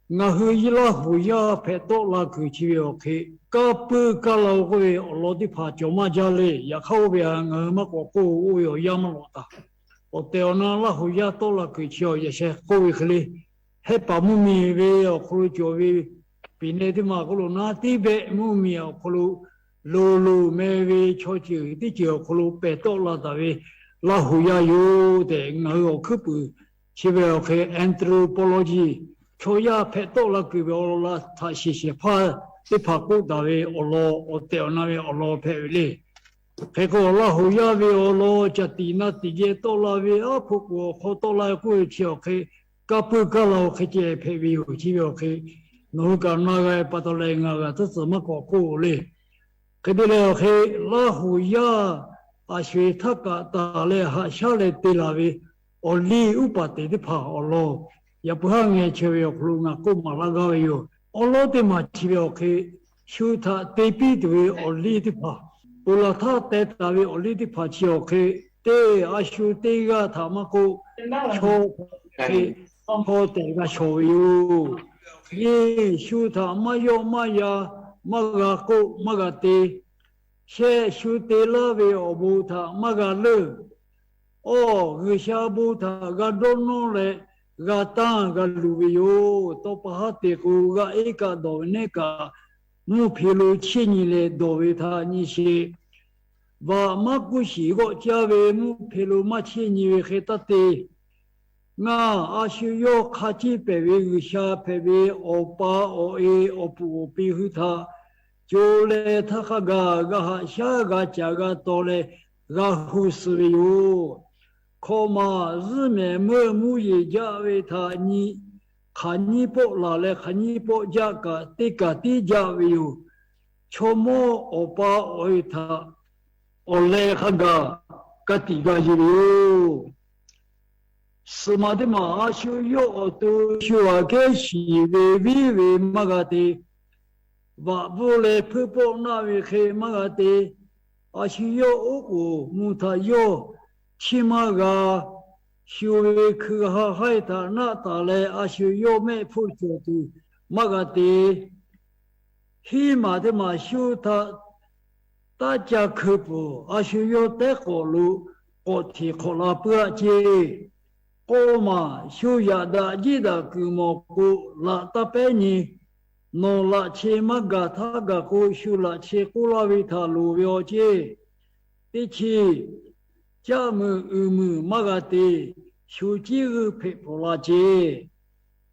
Ngaˬ hui Laˇ huˍ yaˇ hpehꞈ tawˆ la kuiˬ chi ve awˬ hk'e, kaˇ puiˇ kaˇ la-o k'oˆ ve awˬ lawn teˇ hpaˍ cawˬ maˇ jaˇ le. Yaꞈ hk'aˇ oˇ ve htaꞈ ngaˬ hui maˇ k'awꞈ k'oˆ, oˇ ve awˬ yanˇ maˇ lawꞈ taˍ. Awˬ tehˬ awˬ na Laˇ huˍ yaˇ tawˆ la kuiˬ chi awˬ yaꞈ sheh k'oˆ ve hk'e le, Hehˆ paˍ mvuhˇmiˬ ve awˬ hk'aw lo cawˬ ve piˍ neh teˇ maˬ k'oˆ lo naˉ, Tiˇbehˆ mvuhˇmiˬ awˬ hk'aw lo Loˍloˍ meh ve chaw ceuˬ teˇ ceuˬ awˬ hk'aw lo pehˬ tawˆ la taˍ ve Laˇ huˍ yaˇ yoˬ tehꞈ ngaˬ hui awˬ hkuiˉ puiˍ chi ve awˬ hk'e anthropology chaw yaˇ hpehꞈ tawˆ la kuiˬ ve awˬ lawn htaꞈ shiˍ shehˍ hpaˇ teˇ hpaˍ k'oˆ taˍ ve awˬ lawn, awˬ tehˬ awˬ na ve awˬ lawn hpehꞈ ve le. Hk'e k'o, Laˇ huˍ yaˇ ve awˬ lawn caˬ tiꞈ na tiꞈ geh tawˆ la ve, aˉ hpoꞈ k'oˍ awˬ hk'aw tawˆ la ve k'oˆ ve chi awˬ hk'e, kaˇ puiˇ kaˇ la-o hk'e ceh hpehꞈ ve yoˬ. Chi ve awˬ hk'e nawˬ hui kaꞈ na g'a pa taw leh ngaˬ g'a tcuhˉ tcuhˬ maˇ k'awꞈ k'oˆ le. Hk'e te leh awˬ hk'e, Laˇ huˍ yaˇ a sho-eˬ htaˇ kaꞈ taˍ leh haꞈ shaˉ leh te laˬ ve awˬ liˇ uˉ paˍ teˍ teˇ hpaˍ awˬ lawn, yaꞈ puiˉ haˉ ngeh chehˇ ve awˬ hk'aw lo ngaˬ k'oˆ maˍ laˇ gaˇ ve yoˬ. Awˉ lawˉ teˇ maˬ chi ve awˬ hk'e, shu htaꞈ te piˇ tuˬ ve awˬ liˇ teˇ hpaˍ, ponˬ laˬ htaˇ teh taˍ ve awˬ liˇ teˇ hpaˍ chi awˬ hk'e, teˇ a shu teˇ g'aˇ htaꞈ maˇ k'oˆ, chaw hk'e chaw tehꞈ g'a shawˍ ve yoˬ. Nyi, shu htaꞈ maˇ yawˆ maˇ yan, maˇ g'a k'oˆ maˇ g'a te. Shehˆ, shu te laˇ ve awˬ bon htaꞈ maˇ g'a leuˆ. Awˬ, G'uiˬsha bon htaꞈ g'a dawˇ nawˇ leh g'a tanˇ g'a luˬ ve yoˬ. Tawˇ pa haˉ te k'o, g'a iˉ kaˆ dawˬ ve neˉ kaꞈ, mvuhˇ hpe lo chiˇ nyi leh dawˬ ve htaꞈ nyi sheˍ. Vaꞈ maˇ kuˇ shiˍ g'awˆ caˇ ve mvuhˇ hpe lo maˇ chiˇ nyi ve hk'e taˇ te. Ngaˬ a shu yawˇ hk'a ciˇ pehˍ ve G'uiˬsha hpehꞈ ve awˬ pa awˬ e awˬ puˍ awˬ pi hui htaꞈ co leh htaˇ hk'a gaˬ g'a haꞈ shaˉ g'a caˍ g'a taw leh g'a hu suh ve yoˬ. Hkawꞈ maˬ zuhˇ mehˍ meuˇ mvuhˇ yeˬ jaˇ ve htaꞈ nyi, hk'aˬ nyiˇ pawˆ laˬ leh hk'aˬ nyiˇ pawˆ jaˆ kaꞈ teˇ kaˬ tiˉ jaˆ ve yoˬ. Chaw mawˇ awˬ pa awˬ e htaꞈ awˬ leh hk'a gaˬ ka tiꞈ g'a yeˬ ve yoˬ. Suhˍ maˬ teˇ maˬ a shu yawˇ awˬ to shu aꞈ kehˉ shiˍ ve viˉ ve maˇ g'a te. Vaꞈ bvuhˇ leh hpuiˇ pawˆ naˆ ve hk'e maˇ g'a te. A shu yawˇ oˉ k'oˍ mvuh htaꞈ yawˇ chiˇ maˇ g'a. Shu ve hkui ha haiˇ htaꞈ naˆ taˍ leh a shu yawˇ mehˆ hpfuhˇ cawˬ tuˬ maˇ g'a te. Hiˉ maˬ teˇ maˬ shu htaꞈ taˇ ca hkui peuˬ. A shu yawˇ tehˉ k'awꞈ lo k'awꞈ hteꞈ hk'awꞈ la puiˉ aˆ ceˇ. K'awˇ maˬ shu yaꞈ daꞈ jiˇ daꞈ kuiˬ mawˬ k'o, laꞈ taˇ pehˉ nyi. Nawˬ laꞈ che maˇ gaˬ htaˇ gaˬ k'o, shu laꞈ che k'oˆ laˇ ve htaꞈ loˍ ve awˬ ceˇ. Teˇ chi, caˆ muiˬ uiˍ muiˬ maˇ g'a te, shu ciˉ g'uiˇ hpeꞈ hpawꞈ la ceˇ.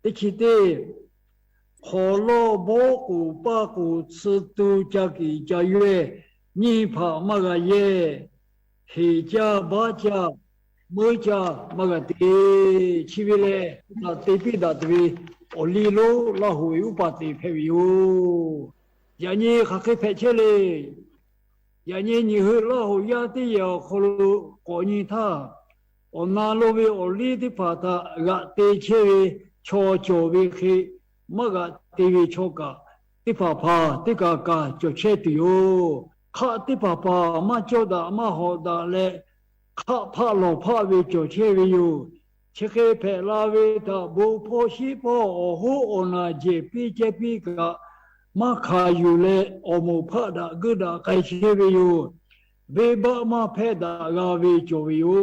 Teˇ chi teˇ, hk'awˍ lawˇ bawˆ k'oˍ paˇ k'oˍ tsuhˇ tu ca kiˍ ca yawehˇ, nyiˇ hpaꞈ maˇ g'a yehˇ, heˍ caˇ baˆ caˇ meuˇ caˇ maˇ g'a te. Chi ve lehˬ, htaꞈ te piˇ daꞈ tuˬ ve awˬ liˇ lonˉ Laˇ hoꞈ ve uˉ paˍ te hpehꞈ ve yoˬ. Yaꞈ nyi hk'aˬ hk'e hpehꞈ chehˇ le. Yaꞈ nyi nyiˬ hui Laˇ hoꞈ yaˇ teˇ yehˬ awˬ hk'aw lo k'awꞈ nyi htaˇ, awˬ na lo ve awˬ liˇ teˇ hpaˍ htaꞈ g'aꞈ te chehˇ ve chaw cawˬ ve hk'e, maˇ g'aꞈ te ve chaw kaꞈ, teˇ hpaˍ hpaˍ teˇ kaˬ kaˬ cawˬ chehˇ tuˬ yoˬ. Hk'aˆ teˇ hpaˍ hpaˍ maˇ cawˇ daꞈ maˇ hawꞈ daꞈ leh, hk'aˆ hpaˆ lawˬ hpaˆ ve cawˬ chehˇ ve yoˬ. Chi hk'e hpehꞈ la ve htaꞈ bon hpawˇ shiˉ hpawˇ awˬ hoˉ awˬ naˬ jehˬ piˇ cehˇ piˇ kaꞈ, maˇ hkanˍ yuˬ leh awˬ moˍ hpaˆ daꞈ geuˆ daꞈ k'ai chehˇ ve yoˬ. Venˇbaˆ maˇ hpehˇ daꞈ g'a ve cawˬ ve yoˬ.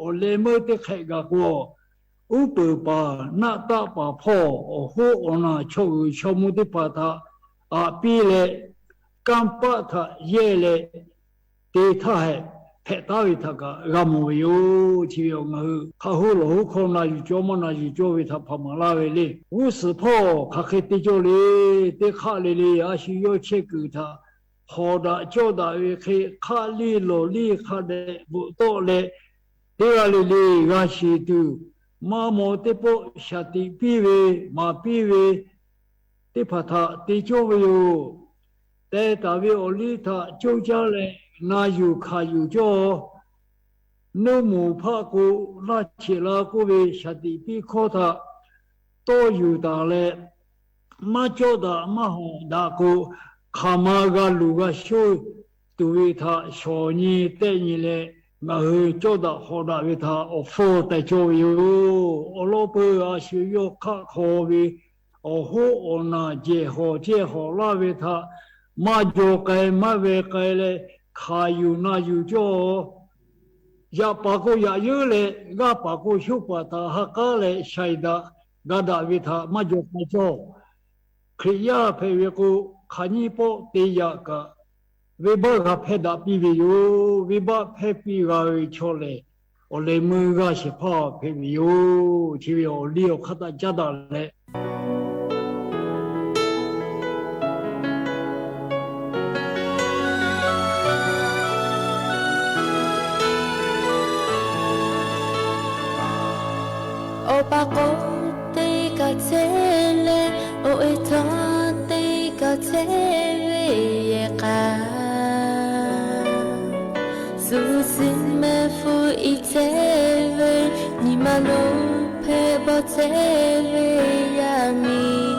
Awˬ leh meuˇ teˇ hk'ehꞈ gaˬ k'o, uˉ peunˍ paˍ naˆ taˆ paˍ hpawˇ awˬ hoˉ awˬ naˬ chaw g'uiˬ chaw mvuh teˇ hpaˍ htaꞈ aꞈ piˇ leh, kanˇ paˆ htaꞈ yehˇ leh, te htaˇ hehꞈ hpehꞈ taˉ ve htaꞈ kaꞈ g'a mawˬ ve yoˬ. Chi ve ngaˬ hui hk'a hoˉ lawˬ hoˉ hkawˇ na yuˬ cawˇ maˇ na yuˬ cawˇ ve htaꞈ hpaꞈ maˍ laˇ ve le. G'uˇ suhˍ hpawˇ hk'aˬ hk'e te cawˇ le, teˇ hk'aˆ le le a shu yawˇ chehˇ kuiˬ htaꞈ hawꞈ daꞈ cawˇ daꞈ ve hk'e, hk'aˆ liˇ lawˬ liˇ hk'a dehꞈ bvuhꞈ tawˆ leh, teˇ g'aˇ le le g'a shiˍ tuˬ, maˇ maw teˇ pawˆ shaˍ tiꞈ piˇ ve, maˍ piˇ ve, teˇ hpaˍ htaꞈ te cawˇ ve yoˬ. Teh taˍ ve awˬ liˇ htaꞈ coˇ caˇ leh na yuˬ hkanˍ yuˬ cawˇ. Nuˇ moˍ hpaˆ k'o, laˇ cheꞈ la k'oˆ ve shaˍ tiꞈ piˇ hkawˇ htaꞈ tawˇ yuˬ taˍ leh, maˇ cawˇ daꞈ maˇ hawꞈ daꞈ k'o, hk'aˬ ma g'a luˬ g'a shoˇ tuˬ ve htaꞈ shawˍ nyi tehˆ nyi leh, ngaˬ hui cawˇ daꞈ hawꞈ daꞈ ve htaꞈ awˬ hpfuhˇ teh cawˇ ve yoˬ. Awˬ lawn peuˬ a shu yawˇ hk'aˆ hk'aw ve awˬ hoˉ awˬ naˬ jehˬ hawˬ cehˇ hawˬ laˇ ve htaꞈ maˇ jaw k'ai maˇ ve k'ai leh, hkanˍ yuˬ na yuˬ cawˇ. Yaꞈ paˍ k'o yaꞈ yeunˇ leh, g'aˇ paˍ k'o shoˉ paˍ htaꞈ ha k'aˉ leh shaiˍ daꞈ ga daꞈ ve htaꞈ maˇ jaw k'ai cawˇ. Hkriꞈ yaˇ hpehꞈ ve k'o, hk'aˬ nyiˇ pawˆ te yaꞈ kaꞈ, venˇbaˆ g'a hpehˇ daꞈ piˇ ve yoˬ. Venˇbaˆ hpehˇ piˇ g'a ve chaw lehˬ, awˬ leh meuˇ g'aˇ shehˍ hpaˇ hpehꞈ ve yoˬ. Chi ve awˬ liˇ awˬ hk'aˇ htaꞈ caˉ daꞈ leh, awˬ pa k'o teˇ kaˬ chehˇ leh, awˬ e htaˇ teˇ kaˬ chehˇ ve yehˬ k'a, suhˍ siˍ mehˆ hpfuhˇ iˉ chehˇ ve, nyi ma lo hpehꞈ bawˬ chehˇ ve yaˇ miˇ,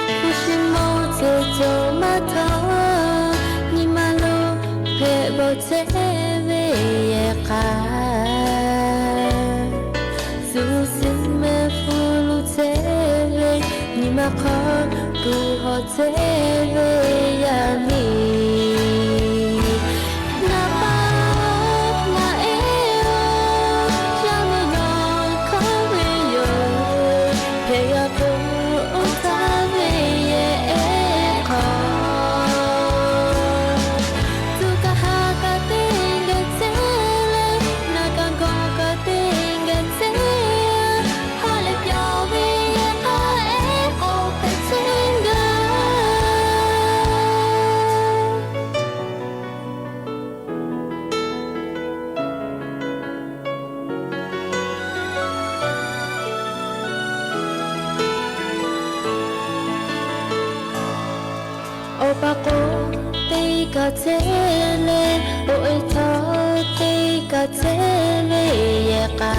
hpu shi mawˇ ceh cawˬ maˇ htaˇ, nyi ma lo hpehꞈ bawˬ chehˇ ve yehˬ k'a, suhˍ siˍ mehˆ hpfuhˇ luˬ chehˇ ve, nyi ma hk'aw kuˬ hawˬ chehˇ ve yaˇ miˇ, ngaˬ pa ngaˬ e oˬ, yaˇ miˇ nawˬ hkawˇ ve yoˬ. Hpehꞈ yaˇ k'o, oˇ htaˇ ve yehˬ ehˉ hk'aw, tuꞈ kaꞈ ha kaꞈ teˇ geh chehˇ leh, naˬ kaꞈ gawˬ kaꞈ teˇ geh chehˇ, ha lehˬ pyawˬ ve yehˬ k'a ehˉ k'awꞈ hpehꞈ chehˇ gaˇ. Awˬ pa k'o teˇ kaˬ chehˇ leh, awˬ e htaˇ teˇ kaˬ chehˇ ve yehˬ k'a,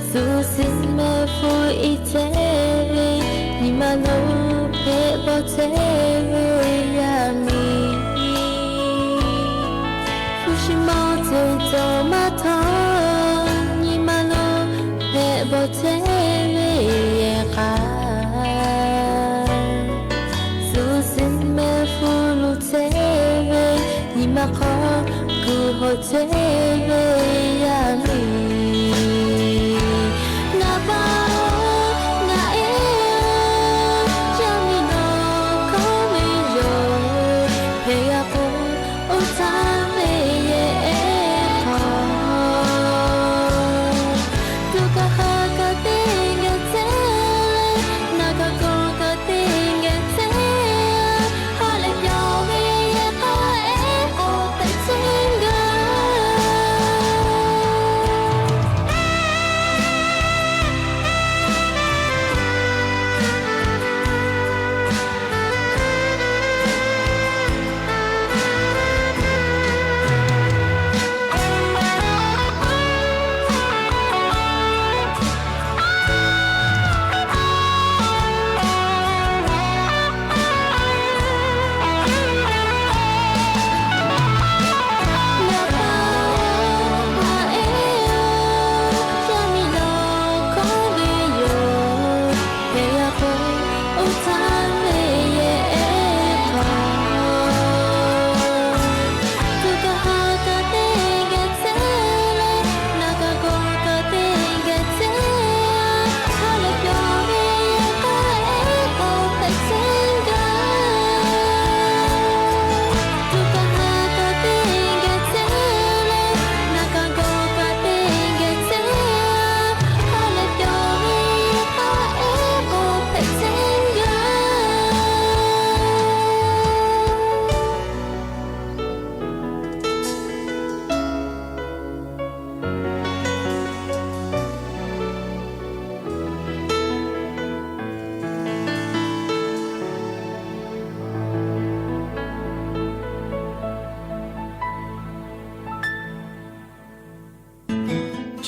suhˍ siˍ mehˆ hpfuhˇ iˉ chehˇ ve, nyi ma lo hpehꞈ bawˬ chehˇ ve yaˇ miˇ, hpu shi mawˇ ceh cawˬ maˇ htaˇ, nyi ma lo hpehꞈ bawˬ chehˇ ve yehˬ k'a, suhˍ siˍ mehˆ hpfuhˇ luˬ chehˇ ve, nyi ma hk'aw kuˬ hawˬ chehˇ ve yaˇ miˇ, ngaˬ pa ngaˬ e oˬ, yaˇ miˇ nawˬ hkawˇ ve yoˬ.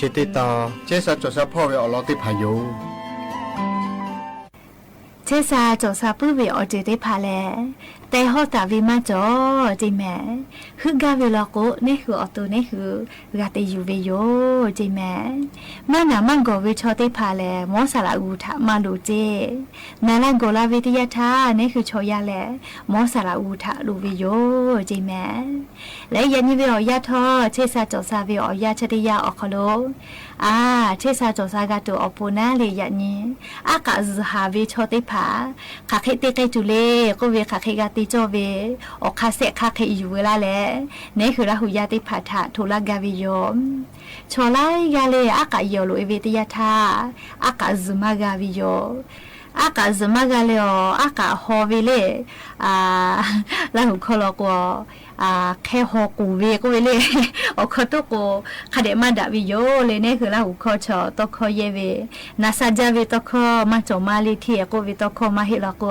Teˇ tawn chehˇ sha cawˬ sha hpawˇ ve awˬ lawn teˇ hpaˍ yoˬ. Chehˇ sha cawˬ sha puiˉ ve awˬ ceuˬ teˇ hpaˍ lehˬ, teh hawˇ taˍ ve maˇ cawˬ ceˇ mehˍ. Heuˆ gaˇ ve law k'o, neˉ hui awˬ to neˉ hui g'a te yuˬ ve yoˬ ceˇ mehˍ. Maˇ naˍ maˇ gawˬ ve chaw teˇ hpaˍ lehˬ, mawˉ saˍ laꞈ g'uˬ htaꞈ maˇ loˍ ceˇ. Naˍ la gawˬ la ve teˇ yanˇ htaˇ, neˉ hui chaw yaˇ lehˬ, mawˉ saˍ laꞈ g'uˬ htaꞈ loˍ ve yoˬ ceˇ mehˍ. Leh yaꞈ nyi ve awˬ yanˇ htawˇ, chehˇ sha cawˬ sha ve awˬ yanˇ chi teˇ yanˇ awˬ hk'aw lo, a, chehˇ sha cawˬ sha g'a tuˬ awˬ pon naˉ leh yaꞈ nyi, aˉ k'aꞈ zuhˬ haˍ ve chaw teˇ hpaˍ hk'aˬ hk'e te k'ai tuˬ le k'oˆ ve, hk'aˬ hk'e g'a te cawˇ ve, awˬ hk'aˇ sehˆ hk'aˇ hk'e yuˬ veu laˇ leh, neˉ hui Laˇ huˍ yaˇ teˇ hpaˍ htaꞈ htoꞈ laˇ gaˇ ve yoˬ. Chaw laiˉ g'aˇ lehˬ, aˉ k'aꞈ yehˬ awˬ loꞈ e ve teˇ yanˇ htaˇ, aˉ k'aꞈ zuhˬ maˇ g'a ve yoˬ. Aˉ k'aꞈ zuhˬ maˇ g'a leh awˬ, aˉ k'aꞈ haw ve lehˬ, Laˇ huˍ hkawˇ law k'o, hk'e haw k'oˍ ve k'oˆ ve lehˬ, awˬ hkawˇ toˉ k'o, hk'a dehꞈ maˇ daꞈ ve yoˬ le. Neˉ hui Laˇ huˍ hkawˇ chaw tawˇ hkawˇ yehˇ ve, naˍ sha jaˇ ve tawˇ hkawˇ maˇ cawˬ maˇ le, hteˇ k'oˆ ve tawˇ hkawˇ maˇ heˆ law k'o,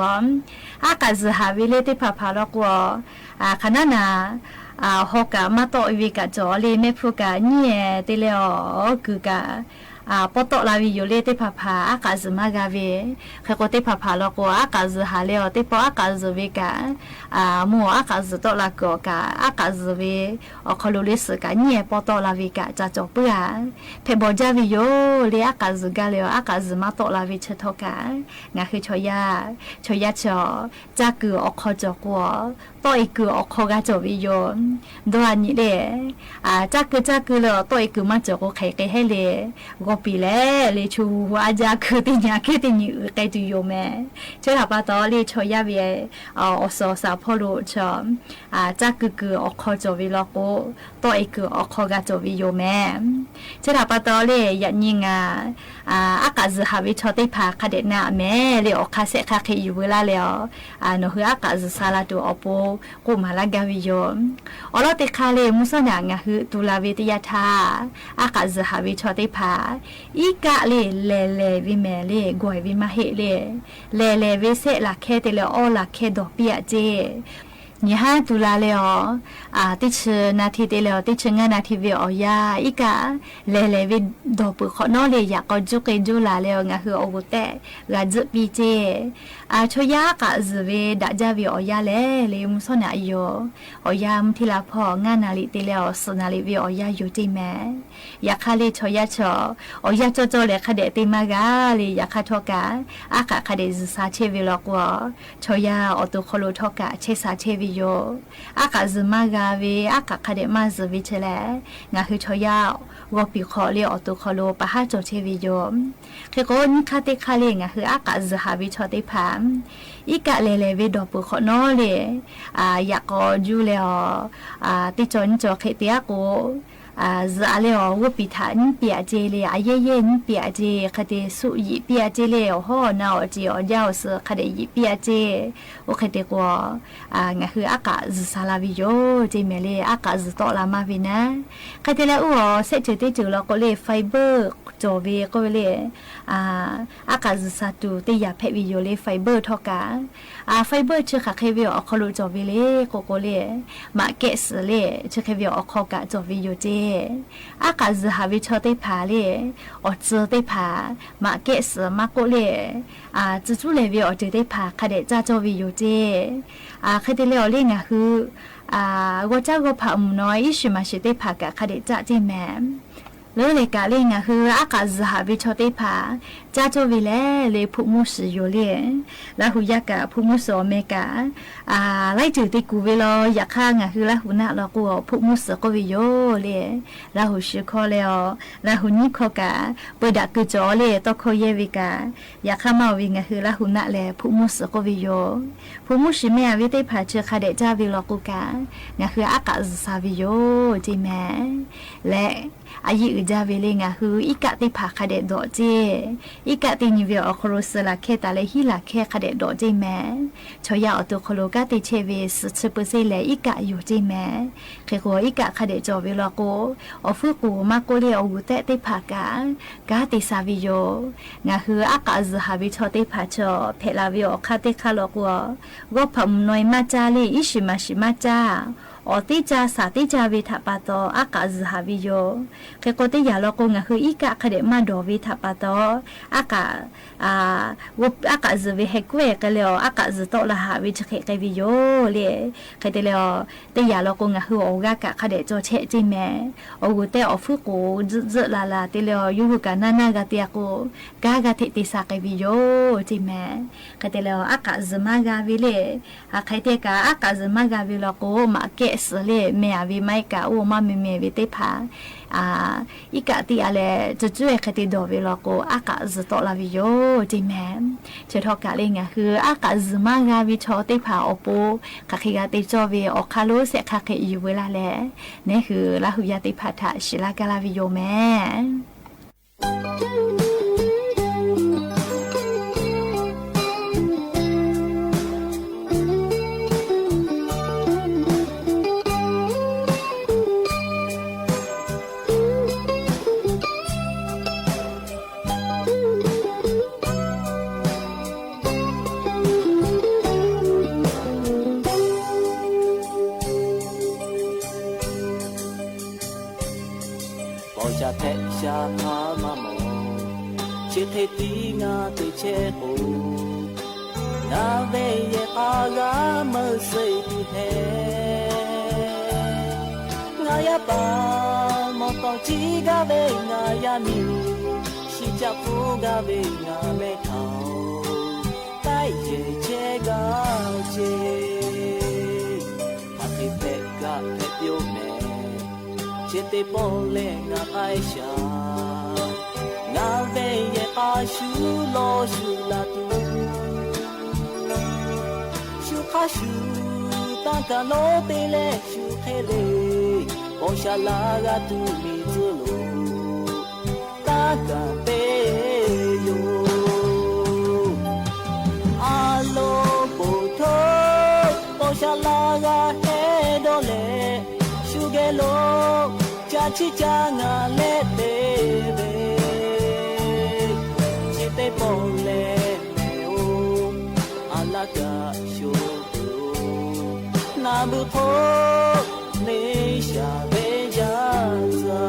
aˉ k'aꞈ zuhˬ haˍ ve lehˬ teˇ hpaˍ hpaˍ law k'o, hk'aˬ naˉ naˍ, haw kaꞈ maˇ tawˆ ve kaꞈ cawˬ le, mehˆ hpfuhˇ kaꞈ nyiˉ ehˍ te leh awˬ kuiˬ kaꞈ pawˇ tawˆ la ve yoˬ le. Teˇ hpaˍ hpaˍ aˉ k'aꞈ zuhˬ maˇ g'a ve, hk'e k'o teˇ hpaˍ hpaˍ law k'o, aˉ k'aꞈ zuhˬ haˍ leh awˬ, teˇ pawˆ aˉ k'aꞈ zuhˬ ve kaꞈ, mvuhˇ aˉ k'aꞈ zuhˬ tawˆ la kuiˬ awˬ kaꞈ, aˉ k'aꞈ zuhˬ ve awˬ hk'aw lo lehˬ suhˍ kaꞈ nyiˉ ehˍ pawˇ tawˆ la ve kaꞈ ca cawˬ puiˉ a. Hpehꞈ bawˬ jaˇ ve yoˬ le. Aˉ k'aꞈ zuhˬ gaˇ leh awˬ, aˉ k'aꞈ zuhˬ maˇ tawˆ la ve chi htawˇ kaꞈ, ngaˬ hui chaw yaˇ, chaw yaˇ chi awˬ, caˇ kuiˬ awˬ hk'aw cawˬ k'o, tawˆ e kuiˬ awˬ hk'aw g'a cawˬ ve yoˬ. Dawˇ a nyi lehˬ, caˇ kuiˬ caˇ kuiˬ leh awˬ, tawˆ e kuiˬ maˇ cawˬ k'o hk'aˬ hk'e hehˉ le. G'aw piˍ leh le, chu hu hu a jaˇ kuiˬ teˇ nyi a kehˉ teˇ nyi uiˍ k'ai tuˬ yoˬ mehˍ. Chi htaꞈ pa taw le, chaw yaˇ ve awˬ suhˍ awˬ shaˍ hpawˇ lo chi caˇ kuiˬ kuiˬ awˬ hk'aw cawˬ ve law k'o, tawˆ e kuiˬ awˬ hk'aw g'a cawˬ ve yoˬ mehˍ. Chi htaꞈ pa taw le, yaꞈ nyi ngaˬ aˉ k'aꞈ zuhˬ haˍ ve chaw teˇ hpaˍ hk'a dehꞈ na mehˍ le, awˬ hk'aˇ sehˆ hk'aˇ hk'e yuˬ veu laˇ leh awˬ, nawˬ hui aˉ k'aꞈ zuhˬ sha la tuˬ awˬ pon k'oˆ maˍ laˇ gaˇ ve yoˬ. Awˬ lawn teˇ hk'aˇ le, mvuhˇ shawˉ naꞈ ngaˬ hui tu la ve teˇ yanˇ htaˇ, aˉ k'aꞈ zuhˬ haˍ ve chaw teˇ hpaˍ iˉ kaˆ le, lehˬ lehˬ ve mehˍ le, gawˬ e ve maˇ heˆ le. Lehˬ lehˬ ve sehˆ laˬ hkehˇ te leh awˇ laˬ hkehˇ dawˬ piˇ aꞈ ceˇ. Nyi haˉ tu la leh awˬ, teˇ chi na hti te leh awˬ, teˇ chi ngaˇ na hti ve awˬ yanˇ iˉ kaˆ lehˬ lehˬ ve dawˬ peuˬ hk'awꞈ nawˉ le, yaꞈ k'aw juˇ k'e juˇ laˬ leh awˬ, ngaˬ hui awˬ g'uˬ tehˆ g'a tzuhˆ piˇ ceˇ. Chaw yaˇ aˉ k'aꞈ zuhˬ ve daꞈ jaˇ ve awˬ yanˇ lehˬ le, mvuhˇ shawˉ naꞈ yoˬ. Awˬ yanˇ mvuhˇ htiˇ la hpawˇ ngaˇ naˍ riˍ te leh awˬ, suhˍ naˍ riˍ ve awˬ yanˇ yoˬ ceˇ mehˍ. Yaꞈ hk'aˇ le, chaw yaˇ chaw awˬ yanˇ cawˇ cawˇ leh hk'a dehꞈ te maˇ g'a le. Yaꞈ hk'aˇ htawˇ kaꞈ, aˉ k'aꞈ hk'a dehꞈ zuhˬ sha chehˇ ve law k'o, chaw yaˇ awˬ to hk'aw lo htawˇ kaꞈ chehˇ sha chehˇ ve yoˬ. Aˉ k'aꞈ zuhˬ maˇ g'a ve, aˉ k'aꞈ hk'a dehꞈ maˇ zuhˬ ve chi lehˬ, ngaˬ hui chaw yaˇ g'aw piˍ hk'awꞈ le awˬ to hk'aw lo pa haˉ cawˬ chehˇ ve yoˬ. Hk'e k'o, nyiˇ hk'aˇ teˇ hk'aˇ le, ngaˬ hui aˉ k'aꞈ zuhˬ haˍ ve chaw teˇ hpaˍ iˉ kaˆ lehˬ lehˬ ve dawˬ peuˬ hk'awꞈ nawˉ le, yaꞈ k'aw juˇ leh awˬ, teˇ cawˬ nyiˇ cawˬ hk'e te aˉ k'o, zuhꞈ a leh awˬ, g'oˇ piˍ htaꞈ nyiˉ piˇ aꞈ ceˇ le, a yehˇ yehˇ nyiˉ piˇ aꞈ ceˇ, hk'e te suˆ yiꞈ piˇ aꞈ ceˇ le, awˬ hawˉ awˬ na awˬ ceˬ awˬ jaˇ awˬ suhˍ hk'a dehꞈ yiꞈ piˇ aꞈ ceˇ. Oˇ hk'e te k'o, ngaˬ hui aˉ k'aꞈ zuhˬ sha la ve yoˬ ceˇ mehˍ le. Aˉ k'aꞈ zuhˬ tawˆ la maˇ ve naˉ, hk'e te leh oˇ awˬ, shehˆ ceuˬ teˇ ceuˬ law k'o le, fiber cawˬ ve k'oˆ ve le. Aˉ k'aꞈ zuhˬ sha tuˬ teˇ yanˇ hpehꞈ ve yoˬ le, fiber htawˇ kaꞈ. Fiber chi hk'aˬ hk'e ve awˬ hk'aw lo cawˬ ve le k'oˆ k'o le, maꞈ kehˆ suhˍ le, chi hk'e ve awˬ hk'aw kaꞈ cawˬ ve yoˬ ceˇ. Aˉ k'aꞈ zuhˬ haˍ ve chaw teˇ hpaˍ le, awˬ tcuh teˇ hpaˍ maꞈ kehˆ suhˍ maˇ k'oˆ le, tcuh cuˉ lehˬ ve awˬ ceuˬ teˇ hpaˍ hk'a dehꞈ caˇ cawˇ ve yoˬ ceˇ. Hk'e te leh awˬ le ngaˬ hui g'aw caˉ g'aw hpaꞈ mvuhˬ naw iˉ shiˍ maˍ shiˍ teˇ hpaˍ kaꞈ hk'a dehꞈ caˇ ceˇ mehˍ. Leuˉ lehˬ kaꞈ le, ngaˬ hui aˉ k'aꞈ zuhˬ haˍ ve chaw teˇ hpaˍ caˇ cawˇ ve lehˬ le, hpuˆ mvuhˇ shiˍ yoˬ le. Laˇ huˍ yaˇ kaꞈ hpuˆ mvuhˇ shiˍ awˬ meh kaꞈ, laiˉ ceuˬ te kuˬ ve law. Yaꞈ hk'aˇ ngaˬ hui Laˇ huˍ naˆ law k'o, hpuˆ mvuhˇ shiˍ k'oˆ ve yoˬ le. Laˇ huˍ shiˍ hkawˇ leh awˬ, Laˇ huˍ nyiˇ hkawˇ kaꞈ peu daꞈ keu cawˬ le tawˇ hkawˇ yehˇ ve kaꞈ, yaꞈ hk'aˇ maˇ oˬ ve ngaˬ hui Laˇ huˍ naˆ lehˬ hpuˆ mvuhˇ shiˍ k'oˆ ve yoˬ. Hpuˆ mvuhˇ shiˍ meh a ve teˇ hpaˍ chi hk'a dehꞈ caˇ ve law k'o kaꞈ, ngaˬ hui aˉ k'aꞈ zuhˬ sha ve yoˬ ceˇ mehˍ. Leh a yiˇ uiˍ jaˇ ve le, ngaˬ hui iˉ kaˆ teˇ hpaˍ hk'a dehꞈ dawꞈ ceˇ. Iˉ kaˆ teˇ nyi ve awˬ hk'aw lo suhˍ laˬ hkehˇ taˍ leh hiˉ laˬ hkehˇ hk'a dehꞈ dawꞈ ceˇ mehˍ. Chaw yaˇ awˬ to hk'aw lo kanˉ te chehˇ ve suhˍ chi peu seˇ lehˬ iˉ kaˆ yoˬ ceˇ mehˍ. Hk'e k'o, iˉ kaˆ hk'a dehꞈ cawˬ ve law k'o, awˬ fuiˉ k'oˍ maˇ k'oˆ le awˬ g'uˬ tehˆ teˇ hpaˍ kaꞈ kanˉ te sha ve yoˬ. Ngaˬ hui aˉ k'aꞈ zuhˬ haˍ ve chaw teˇ hpaˍ chaw hpehꞈ la ve awˬ hk'aˇ teˇ hk'aˇ law k'o, g'aw hpaꞈ mvuhˬ naw e maˇ caˇ le, iˉ shiˍ maˍ shiˍ maˇ caˇ. awˬ teˇ ca shaˍ teˇ ca ve htaꞈ pa taw aˉ k'aꞈ zuhˬ haꞈ ve yoˬ. Hk'e k'o, teˇ yanˇ law k'o ngaˬ hui iˉ kaˆ hk'a dehꞈ maˇ dawˬ ve htaꞈ pa taw, aˉ k'aꞈ, aˉ k'aꞈ zuhˬ ve heh kuˉ-e k'ai leh awˬ aˉ k'aꞈ zuhˬ tawˆ la haꞈ ve chi hk'e k'ai ve yoˬ le. Hk'e te leh, teˇ yanˇ law k'o ngaˬ hui awˬ g'aˇ kaꞈ hk'a dehꞈ caw chehˇ ceˇ mehˍ. Awˬ g'uˬ teˇ awˬ hpuiˉ k'oˍ zuhˆ zuhˆ la la te leh, yawˇ hui kaꞈ naˇ naˇ g'a te-a k'o, kanˉ g'aˇ hteꞈ te sha k'ai ve yoˬ ceˇ mehˍ. Hk'e te leh, aˉ k'aꞈ zuhˬ maˇ g'a ve le. Hk'aˬ hk'e te kaꞈ aˉ k'aꞈ zuhˬ maˇ g'a ve law k'o, maꞈ kehˆ suhˍ le meh-a ve maˇ heˆ kaꞈ, oˇ maˇ meh meh ve teˇ hpaˍ iˉ kaˆ teˇ g'aˇ leh cuˇ cuˇ-e hk'e te dawˬ ve law k'o, aˉ k'aꞈ zuhˬ tawˆ la ve yoˬ ceˇ mehˍ. Chi htawˇ kaꞈ le ngaˬ hui aˉ k'aꞈ zuhˬ maˇ g'a ve chaw teˇ hpaˍ awˬ pon hk'aˬ hk'e g'a te cawˇ ve awˬ hk'aˇ lonˉ shehˆ hk'aˇ hk'e yuˬ ve laˇ leh, neˉ hui Laˇ huˍ yaˇ teˇ hpaˍ htaꞈ shiˍ laˇ gaˇ laˇ ve yoˬ mehˍ. Paw sha hpehꞈ sha hk'aˬ maˇ mawˬ, chi hk'e tiˉ ngaˬ te chehˇ k'o, ngaˬ ve yehˬ k'a g'a meuˇ suh tuˬ hehꞈ. Ngaˬ yaˇ paˍ mawˬ tawˍ ciˉ gaˇ ve ngaˬ yaˇ miˇ, shi caˆ hpfuhˇ gaˇ ve ngaˬ mehˆ htaꞈ-oˬ, k'aiˉ yehˬ chehˇ gaˇ ceˇ. Hk'aˬ hk'e hpehꞈ kaꞈ hpehꞈ piˇ-oˆ mehˍ, chi teˇ pawˆ lehˬ ngaˬ k'ai shaˍ. Ngaˬ ve yehˬ k'a shu lawˬ shu la tuˬ, shu hk'aˇ shu tanˇ kaˬ lonˉ te leh shu hk'e le, paw sha laˇ g'a tuˬ miˬ tcuhˉ lo tanˇ kaˬ te yoˬ. A lo poˬ htoˇ, paw sha laˇ g'a heh dawˇ leh, shu geh lo ca chiˇ ca ngaˬ leh te ve, chi teˇ pawˆ lehˬ mehˍ-oˬ, a laˇ kaꞈ sho tuˬ, naˬ beuꞈ hk'oˆ neˇ shaˍ ve jaˇ tcuh-a.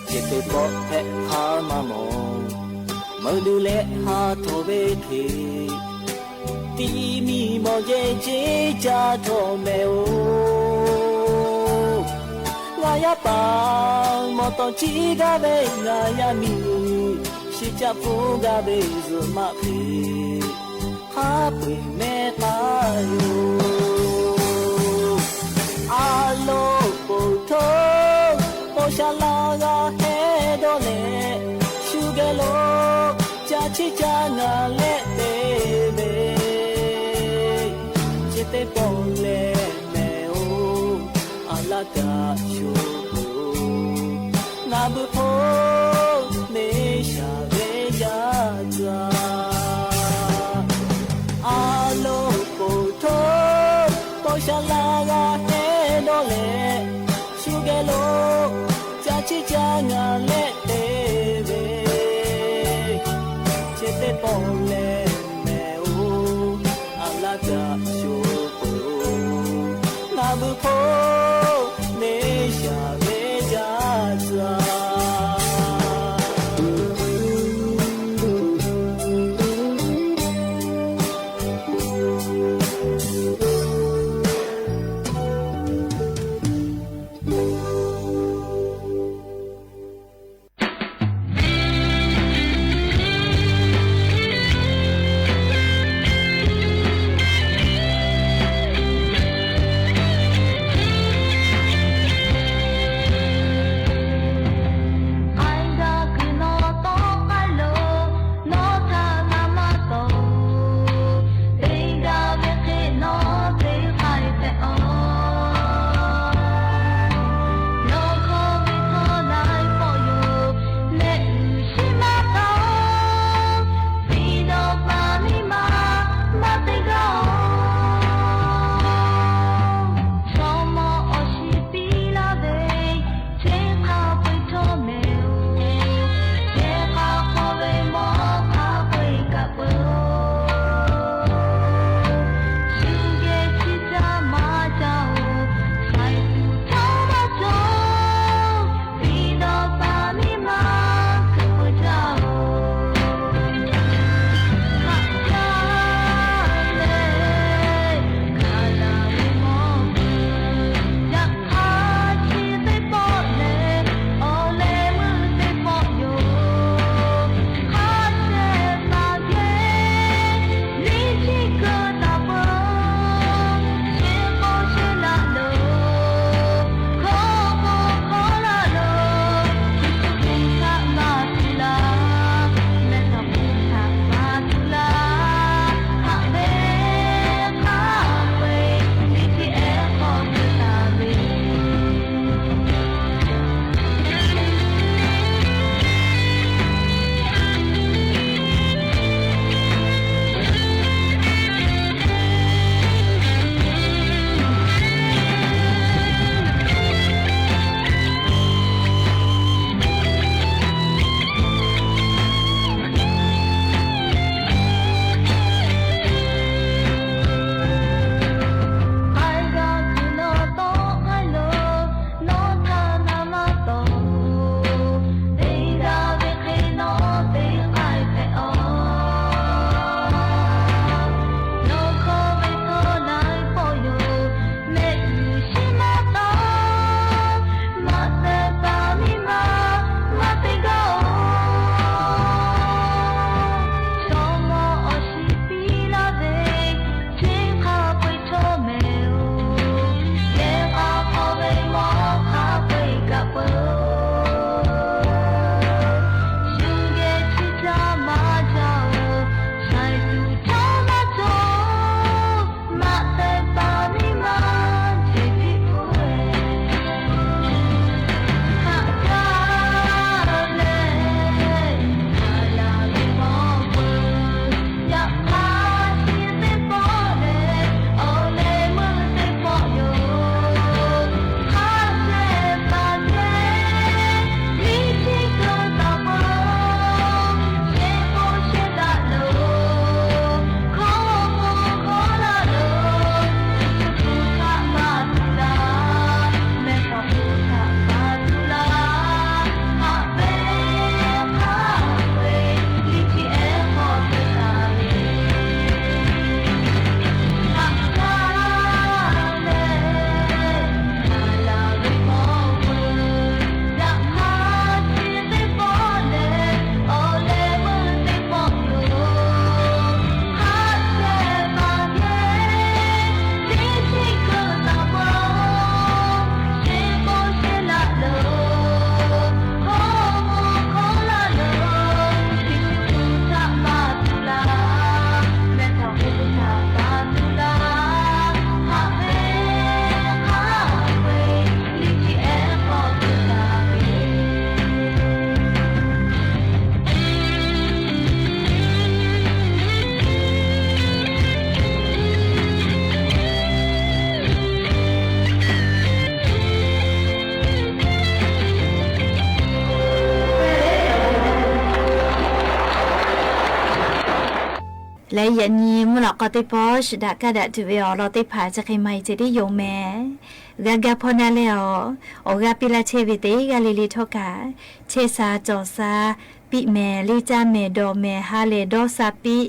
Chi teˇ pawˆ hpehꞈ hk'aˇ maˇ mawˬ, meuˇ duˬ leh ha htawˇ ve hk'e, tiˇ miˇ mawˬ jehˬ ceˇ ca htawˇ mehˍ-oˬ. Ngaˬ yaˇ paˍ mawˬ tawˍ ciˉ gaˇ ve ngaˬ yaˇ miˇ, shi caˆ hpfuhˇ gaˇ ve zuhꞈ maˆ hk'e, hk'a peu-eˬ mehˉ k'ai yoˬ. A lo poˬ htoˇ, paw sha laˇ g'a heh dawˇ leh, shu geh lo ca chiˇ ca ngaˬ leh te ve, chi teˇ pawˆ lehˬ mehˍ-oˬ, a laˇ kaꞈ sho tuˬ, naˬ beuꞈ hk'oˆ neˇ shaˍ ve jaˇ tcuh-a. A lo poˬ htoˇ, paw sha laˇ g'a heh dawˇ leh, shu geh lo ca chiˇ ca ngaˬ leh te ve, chi teˇ pawˆ lehˬ mehˍ-oˬ, a laˇ kaꞈ sho tuˬ, naˬ beuꞈ hk'oˆ neˇ shaˍ ve jaˇ tcuh-a. Yaꞈ nyi mvuhˇ lawꞈ k'aw teˇ pawˆ shiˍ daꞈ kaˇ daꞈ tuˬ ve awˬ lawn teˇ hpaˍ chi hk'e maˇ heˆ ceh tiˉ yoˬ mehˍ. G'a gaˇ hpawˇ naˇ leh awˬ, awˬ g'aˇ piˇ laˇ chehˇ ve teˇ g'aˇ le le htawˇ kaꞈ, chehˇ sha cawˬ sha, piˇ mehˍ, leˇ caˇ mehˍ, dawˬ mehˍ, ha lehˬ dawˇ sha piˇ.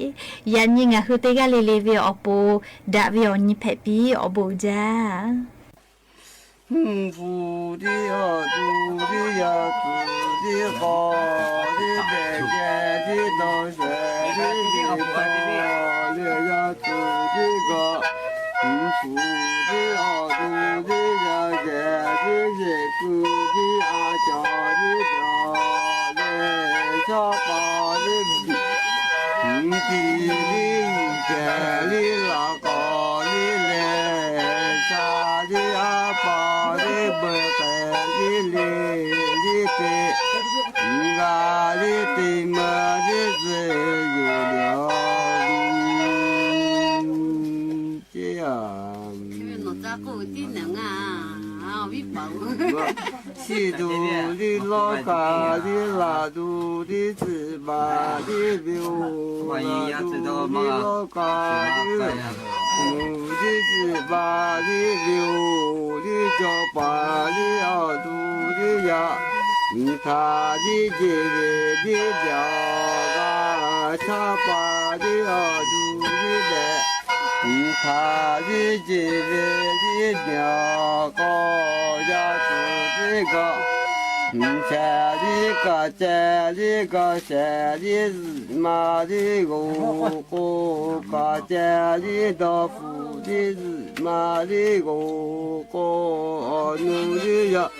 Yaꞈ nyi ngaˬ hui teˇ g'aˇ le le ve awˬ pon daꞈ ve awˬ nyi hpehꞈ piˇ awˬ bon uiˍ jaˇ. Hpu tiˉ awˬ tu tiˉ yaˇ tuˬ tiˉ k'aw tiˉ pehꞈ keh tiˉ dawˇ shehˍ tiˉ ve hk'aw leh yaˇ tuˬ tiˉ k'aw, hpu tiˉ awˬ tu tiˉ yaˇ shehˍ tiˉ shehˍ kuˬ tiˉ a cawˬ tiˉ cawˬ leh shaˉ pa tiˉ, hpu tiˉ tiˉ yuˬ kehˬ tiˉ laꞈ k'aw tiˉ leh sha tiˉ aˉ pa tiˉ beuꞈ kehˬ tiˉ le tiˉ te, g'a tiˉ te ma tiˉ tcuh yoˬ lehˬ. Chi tuˬ tiˉ lawˇ kaꞈ tiˉ laꞈ tuˬ tiˉ tcuhˍ baˬ tiˉ ve oˬ, laꞈ tuˬ tiˉ lawˇ kaꞈ tiˉ, tuˬ tiˉ tcuhˍ baˬ tiˉ ve oˬ, tiˉ cawˬ paˍ tiˉ awˬ tu tiˉ yaˇ, htaꞈ tiˉ jeˬ ve tiˉ byaꞈ g'a, shaˉ pa tiˉ awˬ tu tiˉ lehˬ, htaꞈ tiˉ jeˬ ve tiˉ byaꞈ k'aw yaˇ tuˬ tiˉ kaꞈ, shehˍ tiˉ kaꞈ ceh tiˉ kaꞈ shehˍ tiˉ zuhꞈ ma tiˉ g'oˍ k'o, kaꞈ ceh tiˉ dawˇ hpu tiˉ zuhꞈ ma tiˉ g'oˍ k'o, awˬ nu tiˉ yaˇ,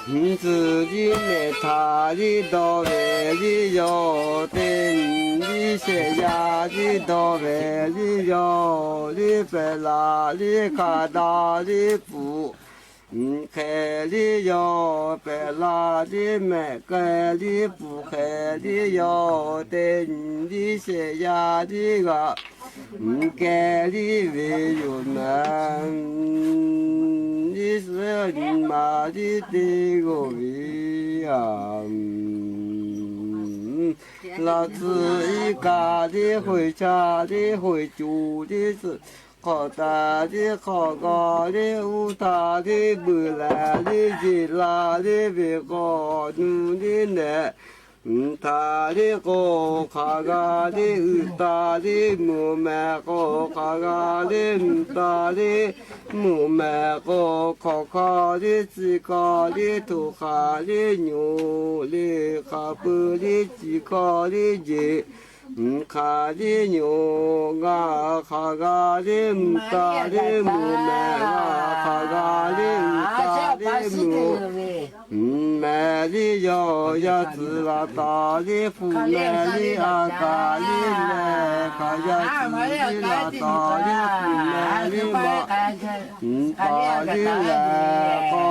tcuhˍ tiˉ mehˍ htaꞈ tiˉ dawˇ ve tiˉ yaˇ, teˇ nyi tiˉ shehˍ yaˇ tiˉ dawˇ ve tiˉ yaˇ, tiˉ pehˍ laˬ tiˉ hk'a daꞈ tiˉ pfuhˍ hk'e tiˉ yaˇ, pehˍ laˬ tiˉ mehˍ k'ai tiˉ pfuhˍ hk'e tiˉ yaˇ, teˇ nyi tiˉ shehˍ yaˇ tiˉ g'aꞈ keh tiˉ ve yoˬ mehˍ. Iˉ suhˉ nyi ma tiˉ te g'aˇ ve a, laꞈ tcuhˍ iˉ kaˆ tiˉ hoꞈ-e chaˇ tiˉ hoꞈ-e coˬ tiˉ tcuhˍ hk'awꞈ taˍ tiˉ hk'awꞈ g'a tiˉ uˉ htaˇ tiˉ beuꞈ leh tiˉ jeˬ la tiˉ ve k'o, nu tiˉ nehˬ htaꞈ tiˉ k'o, hk'aˬ g'a tiˉ uiˍ taˍ tiˉ mvuhꞈ mehˍ k'o, hk'aˬ g'a tiˉ mvuhꞈ taˍ tiˉ mvuhꞈ mehˍ k'o, hk'awꞈ hk'aw tiˉ tcuh hkawˇ tiˉ htoꞈ hk'aˬ tiˉ nyoˬ le, hk'aˬ pui tiˉ tcuh hkawˇ tiˉ jeˬ hk'aˬ tiˉ nyoˬ, ngaˬ hk'aˬ g'a tiˉ mvuhꞈ taˍ tiˉ mvuhꞈ mehˍ, ngaˬ hk'aˬ g'a tiˉ uiˍ taˍ tiˉ mvuhꞈ mehˍ tiˉ yaˇ, yaˇ tcuhˍ laˬ taˍ tiˉ hpu meh tiˉ a kaˍ tiˉ lehˬ, hk'aˬ yaˇ tcuhˍ tiˉ laˬ taˍ tiˉ hpu meh tiˉ ma taˍ tiˉ lehˬ k'o,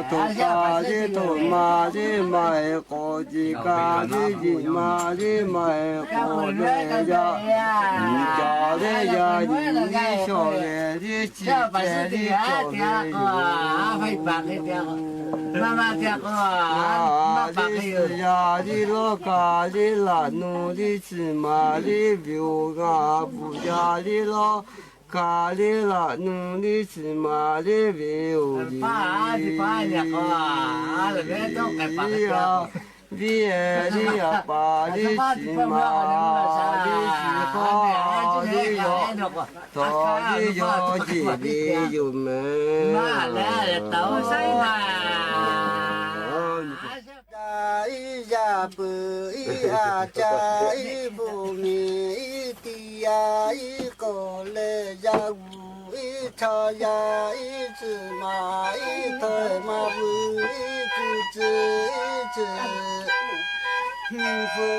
htoꞈ kaˍ tiˉ htoꞈ ma tiˉ maˇ heˆ k'o, jeˬ kaˍ tiˉ jeˬ ma tiˉ maˇ heˆ k'o, lehˬ yaˇ nyi ca lehˬ yaˇ nyi tiˉ shawˍ ve tiˉ chi ceh tiˉ cawˬ ve yoˬ. Ngaˬ tiˉ suh yaˇ tiˉ lawˇ kaˍ tiˉ laꞈ nu tiˉ chi maˍ tiˉ ve oˬ, ngaˬ bvuhꞈ yaˇ tiˉ lawˇ kaˍ tiˉ laꞈ nu tiˉ chi maˍ tiˉ ve oˬ, viˉ e tiˉ a paˍ tiˉ chi maˍ tiˉ chi hk'aˇ tiˉ yaw, htawꞈ tiˉ yaw jeˬ ve yoˬ mehˍ. Ca iˉ yaˇ peuˬ iˉ a ca iˉ bvuhꞈ miˬ iˉ tiꞈ yaˇ iˉ k'oˍ leh yaˇ g'uˬ iˉ chaw yaˇ iˉ tcuhˍ maˍ iˉ htaiˍ maˇ vuiˬ iˉ tcuhˍ tcuhˍ iˉ tcuhˍ, hpu